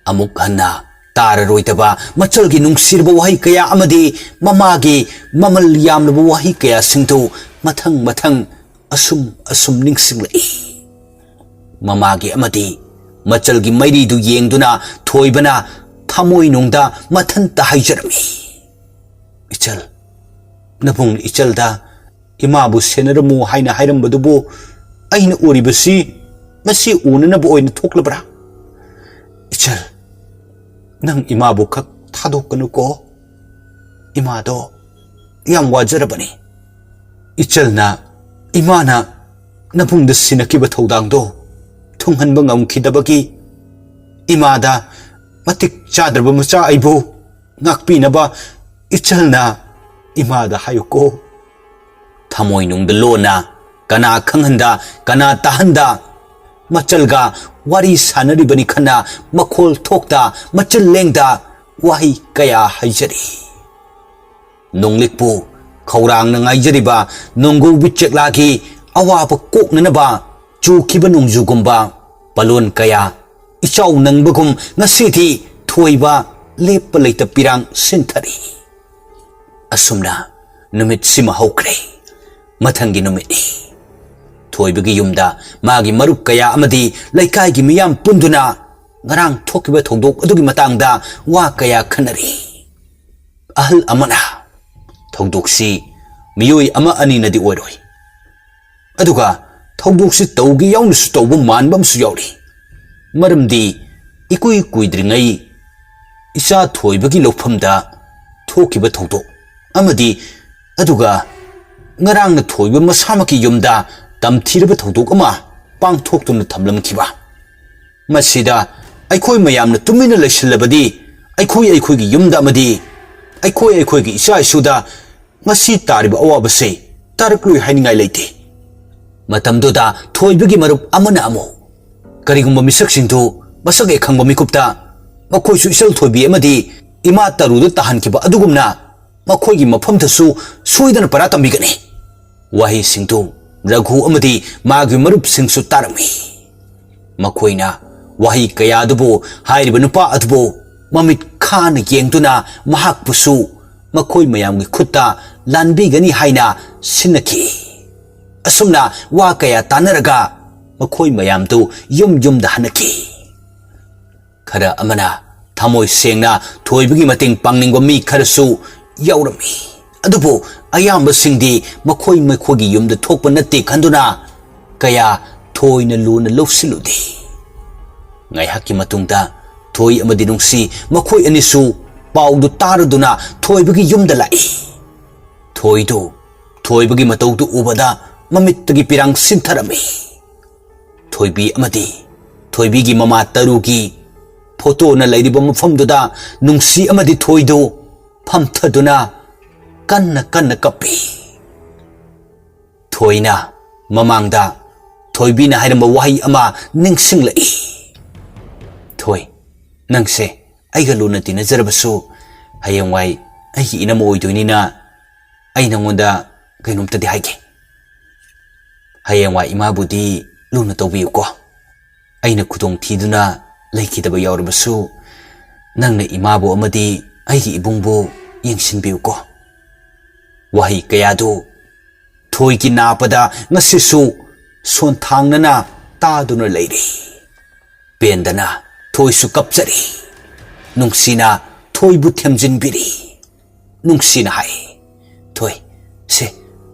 ꯑꯃꯨꯛ ꯍꯟꯅ ꯇꯥꯔꯔꯣꯏꯗꯕ ꯃꯆꯜꯒꯤ ꯅꯨꯡꯁꯤꯔꯕ ꯋꯥꯍꯩ ꯀꯌꯥ ꯑꯃꯗꯤ ꯃꯃꯥꯒꯤ ꯃꯃꯜ ꯌꯥꯝꯂꯕ ꯋꯥꯍꯩ ꯀꯌꯥꯁꯤꯡꯗꯨ ꯃꯊꯪ ꯃꯊꯪ ꯑꯁꯨꯝ ꯑꯁꯨꯝ ꯅꯤꯡꯁꯤꯡꯂꯛꯏ꯫ ꯃꯃꯥꯒꯤ ꯑꯃꯗꯤ ꯃꯆꯜꯒꯤ ꯃꯩꯔꯤꯗꯨ ꯌꯦꯡꯗꯨꯅ ꯊꯣꯏꯕꯅ ꯊꯃꯣꯏꯅꯨꯡꯗ ꯃꯊꯟꯇ ꯍꯥꯏꯖꯔꯝꯃꯤ, "ꯏꯆꯜ, ꯅꯕꯨꯡ ꯏꯆꯜꯗ ꯏꯃꯥꯕꯨ ꯁꯦꯟꯅꯔꯝꯃꯨ ꯍꯥꯏꯅ ꯍꯥꯏꯔꯝꯕꯗꯨꯕꯨ ꯑꯩꯅ ꯎꯔꯤꯕꯁꯤ ꯃꯁꯤ ꯎꯅꯅꯕ ꯑꯣꯏꯅ ꯊꯣꯛꯂꯕ꯭ꯔꯥ? ꯏꯆꯜ, ꯅꯪ ꯏꯃꯥꯕꯨ ꯈꯛ ꯊꯥꯗꯣꯛꯀꯅꯨꯀꯣ꯫ ꯏꯃꯥꯗꯣ ꯌꯥꯝ ꯋꯥꯖꯔꯕꯅꯤ꯫ ꯏꯆꯜꯅ ꯏꯃꯥꯅ ꯅꯕꯨꯡꯗ ꯁꯤꯟꯅꯈꯤꯕ ꯊꯧꯗꯥꯡꯗꯣ ꯊꯨꯡꯍꯟꯕ ꯉꯝꯈꯤꯗꯕꯒꯤ ꯏꯃꯥꯗ ꯃꯇꯤꯛ ꯆꯥꯗ꯭ꯔꯕ ꯃꯆꯥ ꯑꯩꯕꯨ ꯉꯥꯛꯄꯤꯅꯕ ꯏꯆꯜꯅ ꯏꯃꯥꯗ ꯍꯥꯏꯌꯨꯀꯣ꯫" ꯊꯃꯣꯏꯅꯨꯡꯗ ꯂꯣꯟꯅ ꯀꯅꯥ ꯈꯪꯍꯟꯗ, ꯀꯅꯥ ꯇꯥꯍꯟꯗ ꯃꯆꯜꯒ ꯋꯥꯔꯤ ꯁꯥꯟꯅꯔꯤꯕꯅꯤ ꯈꯟꯅ ꯃꯈꯣꯜ ꯊꯣꯛꯇ ꯃꯆꯤꯜ ꯂꯦꯡꯗ ꯋꯥꯍꯩ ꯀꯌꯥ ꯍꯥꯏꯖꯔꯤ꯫ ꯅꯣꯡꯂꯤꯛꯄꯨ ꯈꯧꯔꯥꯡꯅ ꯉꯥꯏꯖꯔꯤꯕ ꯅꯣꯡꯒꯧꯕꯤ ꯆꯦꯛꯂꯥꯒꯤ ꯑꯋꯥꯕ ꯀꯣꯛꯅꯅꯕ ꯆꯨꯈꯤꯕ ꯅꯣꯡꯖꯨꯒꯨꯝꯕ ꯄꯂꯣꯟ ꯀꯌꯥ ꯏꯆꯥꯎ ꯅꯪꯕꯒꯨꯝ ꯉꯁꯤꯗꯤ ꯊꯣꯏꯕ ꯂꯦꯞꯄ ꯂꯩꯇ ꯄꯤꯔꯥꯡ ꯁꯤꯟꯊꯔꯤ꯫ ꯑꯁꯨꯝꯅ ꯅꯨꯃꯤꯠꯁꯤꯃ ꯍꯧꯈ꯭ꯔꯦ꯫ ꯃꯊꯪꯒꯤ ꯅꯨꯃꯤꯠꯅꯤ꯫ ꯊꯣꯏꯕꯒꯤ ꯌꯨꯝꯗ ꯃꯥꯒꯤ ꯃꯔꯨꯞ ꯀꯌꯥ ꯑꯃꯗꯤ ꯂꯩꯀꯥꯏꯒꯤ ꯃꯤꯌꯥꯝ ꯄꯨꯟꯗꯨꯅ ꯉꯔꯥꯡ ꯊꯣꯛꯈꯤꯕ ꯊꯧꯗꯣꯛ ꯑꯗꯨꯒꯤ ꯃꯇꯥꯡꯗ ꯋꯥ ꯀꯌꯥ ꯈꯟꯅꯔꯤ꯫ ꯑꯍꯜ ꯑꯃꯅ, "ꯊꯧꯗꯣꯛꯁꯤ ꯃꯤꯑꯣꯏ ꯑꯃ ꯑꯅꯤꯅꯗꯤ ꯑꯣꯏꯔꯣꯏ, ꯑꯗꯨꯒ ꯊꯧꯗꯣꯛꯁꯤ ꯇꯧꯒꯦ ꯌꯥꯎꯅꯁꯨ ꯇꯧꯕ ꯃꯥꯟꯕ ꯑꯃꯁꯨ ꯌꯥꯎꯔꯤ꯫ ꯃꯔꯝꯗꯤ ꯏꯀꯨꯏ ꯀꯨꯏꯗ꯭ꯔꯤꯉꯩ ꯏꯆꯥ ꯊꯣꯏꯕꯒꯤ ꯂꯧꯐꯝꯗ ꯊꯣꯛꯈꯤꯕ ꯊꯧꯗꯣꯛ ꯑꯃꯗꯤ ꯑꯗꯨꯒ ꯉꯔꯥꯡꯅ ꯊꯣꯏꯕ ꯃꯁꯥꯃꯛꯀꯤ ꯌꯨꯝꯗ ꯇꯝꯊꯤꯔꯕ ꯊꯧꯗꯣꯛ ꯑꯃ ꯄꯥꯡꯊꯣꯛꯇꯨꯅ ꯊꯝꯂꯝꯈꯤꯕ꯫ ꯃꯁꯤꯗ ꯑꯩꯈꯣꯏ ꯃꯌꯥꯝꯅ ꯇꯨꯃꯤꯟꯅ ꯂꯩꯁꯤꯜꯂꯕꯗꯤ ꯑꯩꯈꯣꯏ ꯑꯩꯈꯣꯏꯒꯤ ꯌꯨꯝꯗ ꯑꯃꯗꯤ ꯑꯩꯈꯣꯏ ꯑꯩꯈꯣꯏꯒꯤ ꯏꯆꯥ ꯏꯁꯨꯗ ꯉꯁꯤ ꯇꯥꯔꯤꯕ ꯑꯋꯥꯕꯁꯦ ꯇꯥꯔꯛꯂꯣꯏ ꯍꯥꯏꯅꯤꯡꯉꯥꯏ ꯂꯩꯇꯦ꯫ ꯃꯇꯝꯗꯨꯗ ꯊꯣꯏꯕꯒꯤ ꯃꯔꯨꯞ ꯑꯃꯅ ꯑꯃꯨꯛ ꯀꯔꯤꯒꯨꯝꯕ ꯃꯤꯁꯛꯁꯤꯡꯗꯨ ꯃꯁꯛ ꯍꯦꯛ ꯈꯪꯕ ꯃꯤꯀꯨꯞꯇ ꯃꯈꯣꯏꯁꯨ ꯏꯆꯜ ꯊꯣꯏꯕꯤ ꯑꯃꯗꯤ ꯏꯃꯥ ꯇꯔꯨꯗ ꯇꯥꯍꯟꯈꯤꯕ ꯑꯗꯨꯒꯨꯝꯅ ꯃꯈꯣꯏꯒꯤ ꯃꯐꯝꯗꯁꯨ ꯁꯣꯏꯗꯅ ꯄꯔꯥ ꯇꯝꯕꯤꯒꯅꯤ꯫ ꯋꯥꯍꯩꯁꯤꯡꯗꯨ ꯔꯘꯨ ꯑꯃꯗꯤ ꯃꯥꯒꯤ ꯃꯔꯨꯞꯁꯤꯡꯁꯨ ꯇꯥꯔꯝꯃꯤ꯫ ꯃꯈꯣꯏꯅ ꯋꯥꯍꯩ ꯀꯌꯥ ꯑꯗꯨꯕꯨ ꯍꯥꯏꯔꯤꯕ ꯅꯨꯄꯥ ꯑꯗꯨꯕꯨ ꯃꯃꯤꯠ ꯈꯥꯅ ꯌꯦꯡꯗꯨꯅ ꯃꯍꯥꯛꯄꯨꯁꯨ ꯃꯈꯣꯏ ꯃꯌꯥꯝꯒꯤ ꯈꯨꯠꯇ ꯂꯥꯟꯕꯤꯒꯅꯤ ꯍꯥꯏꯅ ꯁꯤꯟꯅꯈꯤ꯫ ꯑꯁꯨꯝꯅ ꯋꯥ ꯀꯌꯥ ꯇꯥꯟꯅꯔꯒ ꯃꯈꯣꯏ ꯃꯌꯥꯝꯗꯨ ꯌꯨꯝ ꯌꯨꯝꯗ ꯍꯟꯅꯈꯤ꯫ ꯈꯔ ꯑꯃꯅ ꯊꯃꯣꯏ ꯁꯦꯡꯅ ꯊꯣꯏꯕꯒꯤ ꯃꯇꯦꯡ ꯄꯥꯡꯅꯤꯡꯕ ꯃꯤ ꯈꯔꯁꯨ ꯌꯥꯎꯔꯝꯃꯤ꯫ ꯑꯗꯨꯕꯨ ꯑꯌꯥꯝꯕꯁꯤꯡꯗꯤ ꯃꯈꯣꯏ ꯃꯈꯣꯏꯒꯤ ꯌꯨꯝꯗ ꯊꯣꯛꯄ ꯅꯠꯇꯦ ꯈꯟꯗꯨꯅ ꯀꯌꯥ ꯊꯣꯏꯅ ꯂꯨꯅ ꯂꯧꯁꯤꯜꯂꯨꯗꯦ꯫ ꯉꯥꯏꯍꯥꯛꯀꯤ ꯃꯇꯨꯡꯗ ꯊꯣꯏ ꯑꯃꯗꯤ ꯅꯨꯡꯁꯤ ꯃꯈꯣꯏ ꯑꯅꯤꯁꯨ ꯄꯥꯎꯗꯨ ꯇꯥꯔꯗꯨꯅ ꯊꯣꯏꯕꯒꯤ ꯌꯨꯝꯗ ꯂꯥꯛꯏ꯫ ꯊꯣꯏꯗꯨ ꯊꯣꯏꯕꯒꯤ ꯃꯇꯧꯗꯨ ꯎꯕꯗ ꯃꯃꯤꯠꯇꯒꯤ ꯄꯤꯔꯥꯡ ꯁꯤꯟꯊꯔꯝꯃꯤ꯫ ꯊꯣꯏꯕꯤ ꯑꯃꯗꯤ ꯊꯣꯏꯕꯤꯒꯤ ꯃꯃꯥ ꯇꯔꯨꯒꯤ ꯐꯣꯇꯣꯅ ꯂꯩꯔꯤꯕ ꯃꯐꯝꯗꯨꯗ ꯅꯨꯡꯁꯤ ꯑꯃꯗꯤ ꯊꯣꯏꯗꯨ ꯐꯝꯊꯗꯨꯅ ꯀꯟꯅ ꯀꯟꯅ ꯀꯞꯄꯤ꯫ ꯊꯣꯏꯅ ꯃꯃꯥꯡꯗ ꯊꯣꯏꯕꯤꯅ ꯍꯥꯏꯔꯝꯕ ꯋꯥꯍꯩ ꯑꯃ ꯅꯤꯡꯁꯤꯡꯂꯛꯏ꯫ "ꯊꯣꯏ, ꯅꯪꯁꯦ ꯑꯩꯒ ꯂꯨꯅ ꯇꯤꯟꯅꯖꯔꯕꯁꯨ ꯍꯌꯦꯡꯋꯥꯏ ꯑꯩꯒꯤ ꯏꯅꯝꯃ ꯑꯣꯏꯗꯣꯏꯅꯤꯅ ꯑꯩ ꯅꯪꯉꯣꯟꯗ ꯀꯩꯅꯣꯝꯇꯗꯤ ꯍꯥꯏꯒꯦ꯫ ꯍꯌꯦꯡꯋꯥꯏ ꯏꯃꯥꯕꯨꯗꯤ ꯂꯨꯅ ꯇꯧꯕꯤꯌꯨꯀꯣ꯫ ꯑꯩꯅ ꯈꯨꯗꯣꯡ ꯊꯤꯗꯨꯅ ꯂꯩꯈꯤꯗꯕ ꯌꯥꯎꯔꯕꯁꯨ ꯅꯪꯅ ꯏꯃꯥꯕꯨ ꯑꯃꯗꯤ ꯑꯩꯒꯤ ꯏꯕꯨꯡꯕꯨ ꯌꯦꯡꯁꯤꯟꯕꯤꯌꯨꯀꯣ"꯫ ꯋꯥꯍꯩ ꯀꯌꯥꯗꯨ ꯊꯣꯏꯒꯤ ꯅꯥꯄꯗ ꯉꯁꯤꯁꯨ ꯁꯣꯟꯊꯥꯡꯅꯅ ꯇꯥꯗꯨꯅ ꯂꯩꯔꯤ꯫ ꯄꯦꯟꯗꯅ ꯊꯣꯏꯁꯨ ꯀꯞꯆꯔꯤ꯫ ꯅꯨꯡꯁꯤꯅ ꯊꯣꯏꯕꯨ ꯊꯦꯝꯖꯤꯟꯕꯤꯔꯤ꯫ ꯅꯨꯡꯁꯤꯅ ꯍꯥꯏ, "ꯊꯣꯏ, ꯁꯦ,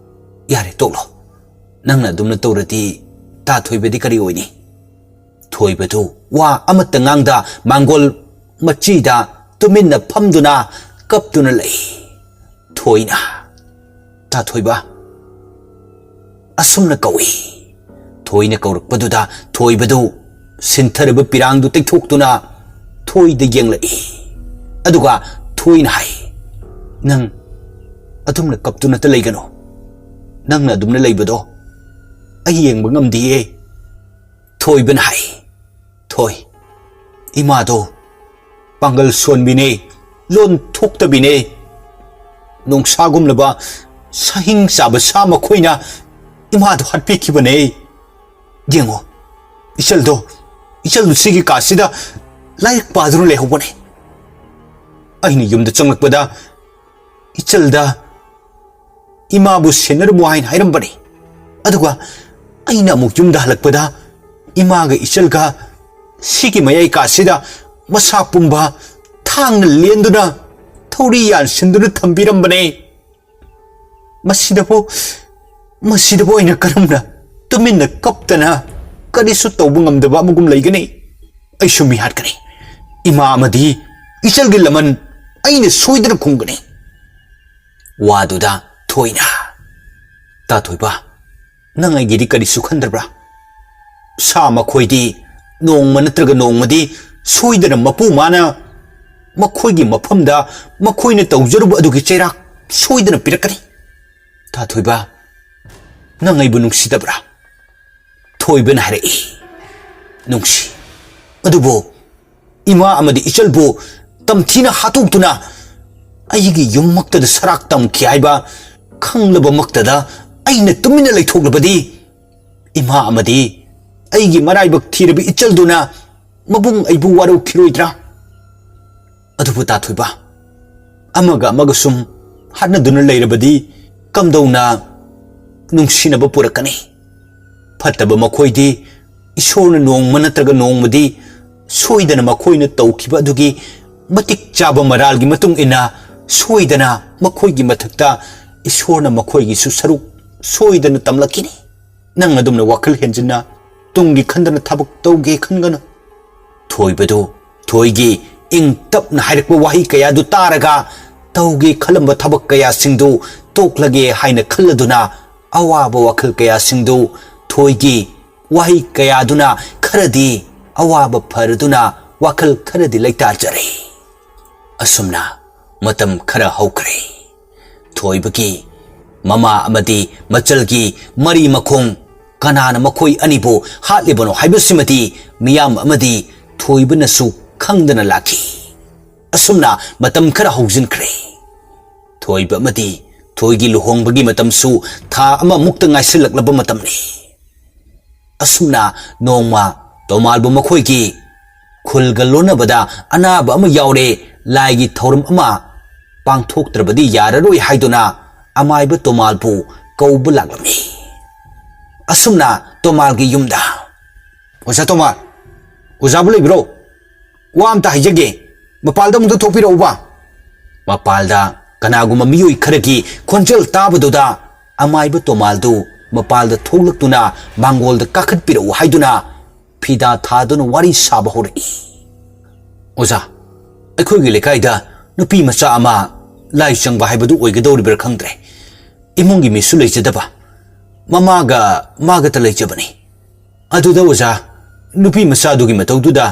ꯌꯥꯔꯦ, ꯇꯣꯛꯂꯣ꯫ ꯅꯪꯅ ꯑꯗꯨꯝꯅ ꯇꯧꯔꯗꯤ ꯇꯥ ꯊꯣꯏꯕꯗꯤ ꯀꯔꯤ ꯑꯣꯏꯅꯤ?" ꯊꯣꯏꯕꯗꯨ ꯋꯥ ꯑꯃꯠꯇ ꯉꯥꯡꯗ ꯃꯥꯡꯒꯣꯜ ꯃꯆꯤꯗ ꯇꯨꯃꯤꯟꯅ ꯐꯝꯗꯨꯅ ꯀꯞꯇꯨꯅ ꯂꯩ꯫ ꯊꯣꯏꯅ, "ꯇꯥ ꯊꯣꯏꯕ, ꯑꯁꯨꯝꯅ ꯀꯧꯏ꯫ ꯊꯣꯏꯅ ꯀꯧꯔꯛꯄꯗꯨꯗ ꯊꯣꯏꯕꯗꯨ ꯁꯤꯟꯊꯔꯕ ꯄꯤꯔꯥꯡꯗꯨ ꯇꯩꯊꯣꯛꯇꯨꯅ ꯊꯣꯏꯗ ꯌꯦꯡꯂꯛꯏ꯫ ꯑꯗꯨꯒ ꯊꯣꯏꯅ ꯍꯥꯏ, "ꯅꯪ ꯑꯗꯨꯝꯅ ꯀꯞꯇꯨꯅꯇ ꯂꯩꯒꯅꯨ꯫ ꯅꯪꯅ ꯑꯗꯨꯝꯅ ꯂꯩꯕꯗꯣ ꯑꯩ ꯌꯦꯡꯕ ꯉꯝꯗꯤꯌꯦ꯫" ꯊꯣꯏꯕꯅ ꯍꯥꯏ, "ꯊꯣꯏ, ꯏꯃꯥꯗꯣ ꯄꯥꯡꯒꯜ ꯁꯣꯟꯕꯤꯅꯦ, ꯂꯣꯟ ꯊꯣꯛꯇꯕꯤꯅꯦ꯫ ꯅꯣꯡꯁꯥꯒꯨꯝꯂꯕ ꯁꯍꯤꯡ ꯆꯥꯕ ꯁꯥ ꯃꯈꯣꯏꯅ ꯏꯃꯥꯗꯣ ꯍꯥꯠꯄꯤꯈꯤꯕꯅꯦ꯫ ꯌꯦꯡꯉꯣ, ꯏꯆꯜꯗꯣ, ꯏꯆꯜꯗꯣ ꯁꯤꯒꯤ ꯀꯥꯁꯤꯗ ꯂꯥꯏꯔꯤꯛ ꯄꯥꯗꯨꯅ ꯂꯩꯍꯧꯕꯅꯦ꯫" ꯑꯩꯅ ꯌꯨꯝꯗ ꯆꯪꯂꯛꯄꯗ ꯏꯆꯜꯗ ꯏꯃꯥꯕꯨ ꯁꯦꯟꯅꯔꯝꯃꯨ ꯍꯥꯏꯅ ꯍꯥꯏꯔꯝꯕꯅꯤ꯫ ꯑꯗꯨꯒ ꯑꯩꯅ ꯑꯃꯨꯛ ꯌꯨꯝꯗ ꯍꯜꯂꯛꯄꯗ ꯏꯃꯥꯒ ꯏꯆꯜꯒ ꯁꯤꯒꯤ ꯃꯌꯥꯏ ꯀꯥꯁꯤꯗ ꯃꯁꯥ ꯄꯨꯝꯕ ꯊꯥꯡꯅ ꯂꯦꯟꯗꯨꯅ ꯊꯧꯔꯤ ꯌꯥꯟꯁꯤꯟꯗꯨꯅ ꯊꯝꯕꯤꯔꯝꯕꯅꯦ꯫ ꯃꯁꯤꯗꯕꯨ, ꯃꯁꯤꯗꯕꯨ ꯑꯩꯅ ꯀꯔꯝꯅ ꯇꯨꯃꯤꯟꯅ ꯀꯞꯇꯅ ꯀꯔꯤꯁꯨ ꯇꯧꯕ ꯉꯝꯗꯕ ꯑꯃꯒꯨꯝ ꯂꯩꯒꯅꯤ? ꯑꯩꯁꯨ ꯃꯤ ꯍꯥꯠꯀꯅꯤ꯫ ꯏꯃꯥ ꯑꯃꯗꯤ ꯏꯆꯜꯒꯤ ꯂꯃꯟ ꯑꯩꯅ ꯁꯣꯏꯗꯅ ꯈꯨꯝꯒꯅꯤ꯫ ꯋꯥꯗꯨꯗ ꯊꯣꯏꯅ, "ꯇꯥ ꯊꯣꯏꯕ, ꯅꯪ ꯑꯩꯒꯤꯗꯤ ꯀꯔꯤꯁꯨ ꯈꯟꯗ꯭ꯔꯕ꯭ꯔꯥ? ꯁꯥ ꯃꯈꯣꯏꯗꯤ ꯅꯣꯡꯃ ꯅꯠꯇ꯭ꯔꯒ ꯅꯣꯡꯃꯗꯤ ꯁꯣꯏꯗꯅ ꯃꯄꯨ ꯃꯥꯅ ꯃꯈꯣꯏꯒꯤ ꯃꯐꯝꯗ ꯃꯈꯣꯏꯅ ꯇꯧꯖꯔꯨꯕ ꯑꯗꯨꯒꯤ ꯆꯩꯔꯥꯛ ꯁꯣꯏꯗꯅ ꯄꯤꯔꯛꯀꯅꯤ꯫ ꯇꯥ ꯊꯣꯏꯕ, ꯅꯪ ꯑꯩꯕꯨ ꯅꯨꯡꯁꯤꯗꯕ꯭ꯔꯥ?" ꯊꯣꯏꯕꯅ ꯍꯥꯏꯔꯛꯏ, "ꯅꯨꯡꯁꯤ꯫ ꯑꯗꯨꯕꯨ ꯏꯃꯥ ꯑꯃꯗꯤ ꯏꯆꯜꯕꯨ ꯇꯝꯊꯤꯅ ꯍꯥꯠꯇꯣꯛꯇꯨꯅ ꯑꯩꯒꯤ ꯌꯨꯝꯃꯛꯇꯗ ꯁꯔꯥꯛ ꯇꯝꯈꯤ ꯍꯥꯏꯕ ꯈꯪꯂꯕꯃꯛꯇꯗ ꯑꯩꯅ ꯇꯨꯃꯤꯟꯅ ꯂꯩꯊꯣꯛꯂꯕꯗꯤ ꯏꯃꯥ ꯑꯃꯗꯤ ꯑꯩꯒꯤ ꯃꯔꯥꯏꯕꯛ ꯊꯤꯔꯕ ꯏꯆꯜꯗꯨꯅ ꯃꯕꯨꯡ ꯑꯩꯕꯨ ꯋꯥꯔꯧꯈꯤꯔꯣꯏꯗ꯭ꯔꯥ? ꯑꯗꯨꯕꯨ ꯇꯥ ꯊꯣꯏꯕ, ꯑꯃꯒ ꯑꯃꯒ ꯁꯨꯝ ꯍꯥꯠꯅꯗꯨꯅ ꯂꯩꯔꯕꯗꯤ ꯀꯝꯗꯧꯅ ꯅꯨꯡꯁꯤꯅꯕ ꯄꯨꯔꯛꯀꯅꯤ? ꯐꯠꯇꯕ ꯃꯈꯣꯏꯗꯤ ꯏꯁꯣꯔꯅ ꯅꯣꯡꯃ ꯅꯠꯇ꯭ꯔꯒ ꯅꯣꯡꯃꯗꯤ ꯁꯣꯏꯗꯅ ꯃꯈꯣꯏꯅ ꯇꯧꯈꯤꯕ ꯑꯗꯨꯒꯤ ꯃꯇꯤꯛ ꯆꯥꯕ ꯃꯔꯥꯜꯒꯤ ꯃꯇꯨꯡ ꯏꯟꯅ ꯁꯣꯏꯗꯅ ꯃꯈꯣꯏꯒꯤ ꯃꯊꯛꯇ ꯏꯁꯣꯔꯅ ꯃꯈꯣꯏꯒꯤꯁꯨ ꯁꯔꯨꯛ ꯁꯣꯏꯗꯅ ꯇꯝꯂꯛꯈꯤꯅꯤ꯫ ꯅꯪ ꯑꯗꯨꯝꯅ ꯋꯥꯈꯜ ꯍꯦꯟꯖꯤꯟꯅ ꯇꯨꯡꯒꯤ ꯈꯟꯗꯅ ꯊꯕꯛ ꯇꯧꯒꯦ ꯈꯟꯒꯅꯨ꯫" ꯊꯣꯏꯕꯗꯨ ꯊꯣꯏꯒꯤ ꯏꯪ ꯇꯞꯅ ꯍꯥꯏꯔꯛꯄ ꯋꯥꯍꯩ ꯀꯌꯥꯗꯨ ꯇꯥꯔꯒ ꯇꯧꯒꯦ ꯈꯜꯂꯝꯕ ꯊꯕꯛ ꯀꯌꯥꯁꯤꯡꯗꯨ ꯇꯣꯛꯂꯒꯦ ꯍꯥꯏꯅ ꯈꯜꯂꯗꯨꯅ ꯑꯋꯥꯕ ꯋꯥꯈꯜ ꯀꯌꯥꯁꯤꯡꯗꯨ ꯊꯣꯏꯒꯤ ꯋꯥꯍꯩ ꯀꯌꯥꯗꯨꯅ ꯈꯔꯗꯤ ꯑꯋꯥꯕ ꯐꯔꯗꯨꯅ ꯋꯥꯈꯜ ꯈꯔꯗꯤ ꯂꯩꯇꯥꯖꯔꯦ꯫ ꯑꯁꯨꯝꯅ ꯃꯇꯝ ꯈꯔ ꯍꯧꯈ꯭ꯔꯦ꯫ ꯊꯣꯏꯕꯒꯤ ꯃꯃꯥ ꯑꯃꯗꯤ ꯃꯆꯜꯒꯤ ꯃꯔꯤ ꯃꯈꯣꯡ ꯀꯅꯥꯅ ꯃꯈꯣꯏ ꯑꯅꯤꯕꯨ ꯍꯥꯠꯂꯤꯕꯅꯣ ꯍꯥꯏꯕꯁꯤꯃꯗꯤ ꯃꯤꯌꯥꯝ ꯑꯃꯗꯤ ꯊꯣꯏꯕꯅꯁꯨ ꯈꯪꯗꯅ ꯂꯥꯛꯈꯤ꯫ ꯑꯁꯨꯝꯅ ꯃꯇꯝ ꯈꯔ ꯍꯧꯖꯤꯟꯈ꯭ꯔꯦ꯫ ꯊꯣꯏꯕ ꯑꯃꯗꯤ ꯊꯣꯏꯒꯤ ꯂꯨꯍꯣꯡꯕꯒꯤ ꯃꯇꯝꯁꯨ ꯊꯥ ꯑꯃꯃꯨꯛꯇ ꯉꯥꯏꯁꯤꯜꯂꯛꯂꯕ ꯃꯇꯝꯅꯤ꯫ ꯑꯁꯨꯝꯅ ꯅꯣꯡꯃ ꯇꯣꯃꯥꯜꯕꯨ ꯃꯈꯣꯏꯒꯤ ꯈꯨꯜꯒ ꯂꯣꯟꯅꯕꯗ ꯑꯅꯥꯕ ꯑꯃ ꯌꯥꯎꯔꯦ, ꯂꯥꯏꯒꯤ ꯊꯧꯔꯝ ꯑꯃ ꯄꯥꯡꯊꯣꯛꯇ꯭ꯔꯕꯗꯤ ꯌꯥꯔꯔꯣꯏ ꯍꯥꯏꯗꯨꯅ ꯑꯃꯥꯏꯕ ꯇꯣꯃꯥꯜꯕꯨ ꯀꯧꯕ ꯂꯥꯛꯂꯝꯃꯤ꯫ ꯑꯁꯨꯝꯅ ꯇꯣꯃꯥꯜꯒꯤ ꯌꯨꯝꯗ, "ꯑꯣꯖꯥ ꯇꯣꯃꯥꯜ, ꯑꯣꯖꯥꯕꯨ ꯂꯩꯕ꯭ꯔꯣ? ꯋꯥ ꯑꯝꯇ ꯍꯥꯏꯖꯒꯦ, ꯃꯄꯥꯜꯗ ꯑꯃꯨꯛꯇ ꯊꯣꯛꯄꯤꯔꯛꯎꯕ꯫" ꯃꯄꯥꯜꯗ ꯀꯅꯥꯒꯨꯝꯕ ꯃꯤꯑꯣꯏ ꯈꯔꯒꯤ ꯈꯣꯟꯖꯦꯜ ꯇꯥꯕꯗꯨꯗ ꯑꯃꯥꯏꯕ ꯇꯣꯃꯥꯜꯗꯨ ꯃꯄꯥꯜꯗ ꯊꯣꯛꯂꯛꯇꯨꯅ ꯃꯥꯡꯒꯣꯜꯗ ꯀꯥꯈꯠꯄꯤꯔꯛꯎ ꯍꯥꯏꯗꯨꯅ ꯐꯤꯗꯥ ꯊꯥꯗꯨꯅ ꯋꯥꯔꯤ ꯁꯥꯕ ꯍꯧꯔꯛꯏ꯫ "ꯑꯣꯖꯥ, ꯑꯩꯈꯣꯏꯒꯤ ꯂꯩꯀꯥꯏꯗ ꯅꯨꯄꯤ ꯃꯆꯥ ꯑꯃ ꯂꯥꯏ ꯆꯪꯕ ꯍꯥꯏꯕꯗꯨ ꯑꯣꯏꯒꯗꯧꯔꯤꯕ꯭ꯔꯥ ꯈꯪꯗ꯭ꯔꯦ꯫ ꯏꯃꯨꯡꯒꯤ ꯃꯤꯁꯨ ꯂꯩꯖꯗꯕ, ꯃꯃꯥꯒ ꯃꯥꯒꯇ ꯂꯩꯖꯕꯅꯤ꯫ ꯑꯗꯨꯗ ꯑꯣꯖꯥ, ꯅꯨꯄꯤ ꯃꯆꯥꯗꯨꯒꯤ ꯃꯇꯧꯗꯨꯗ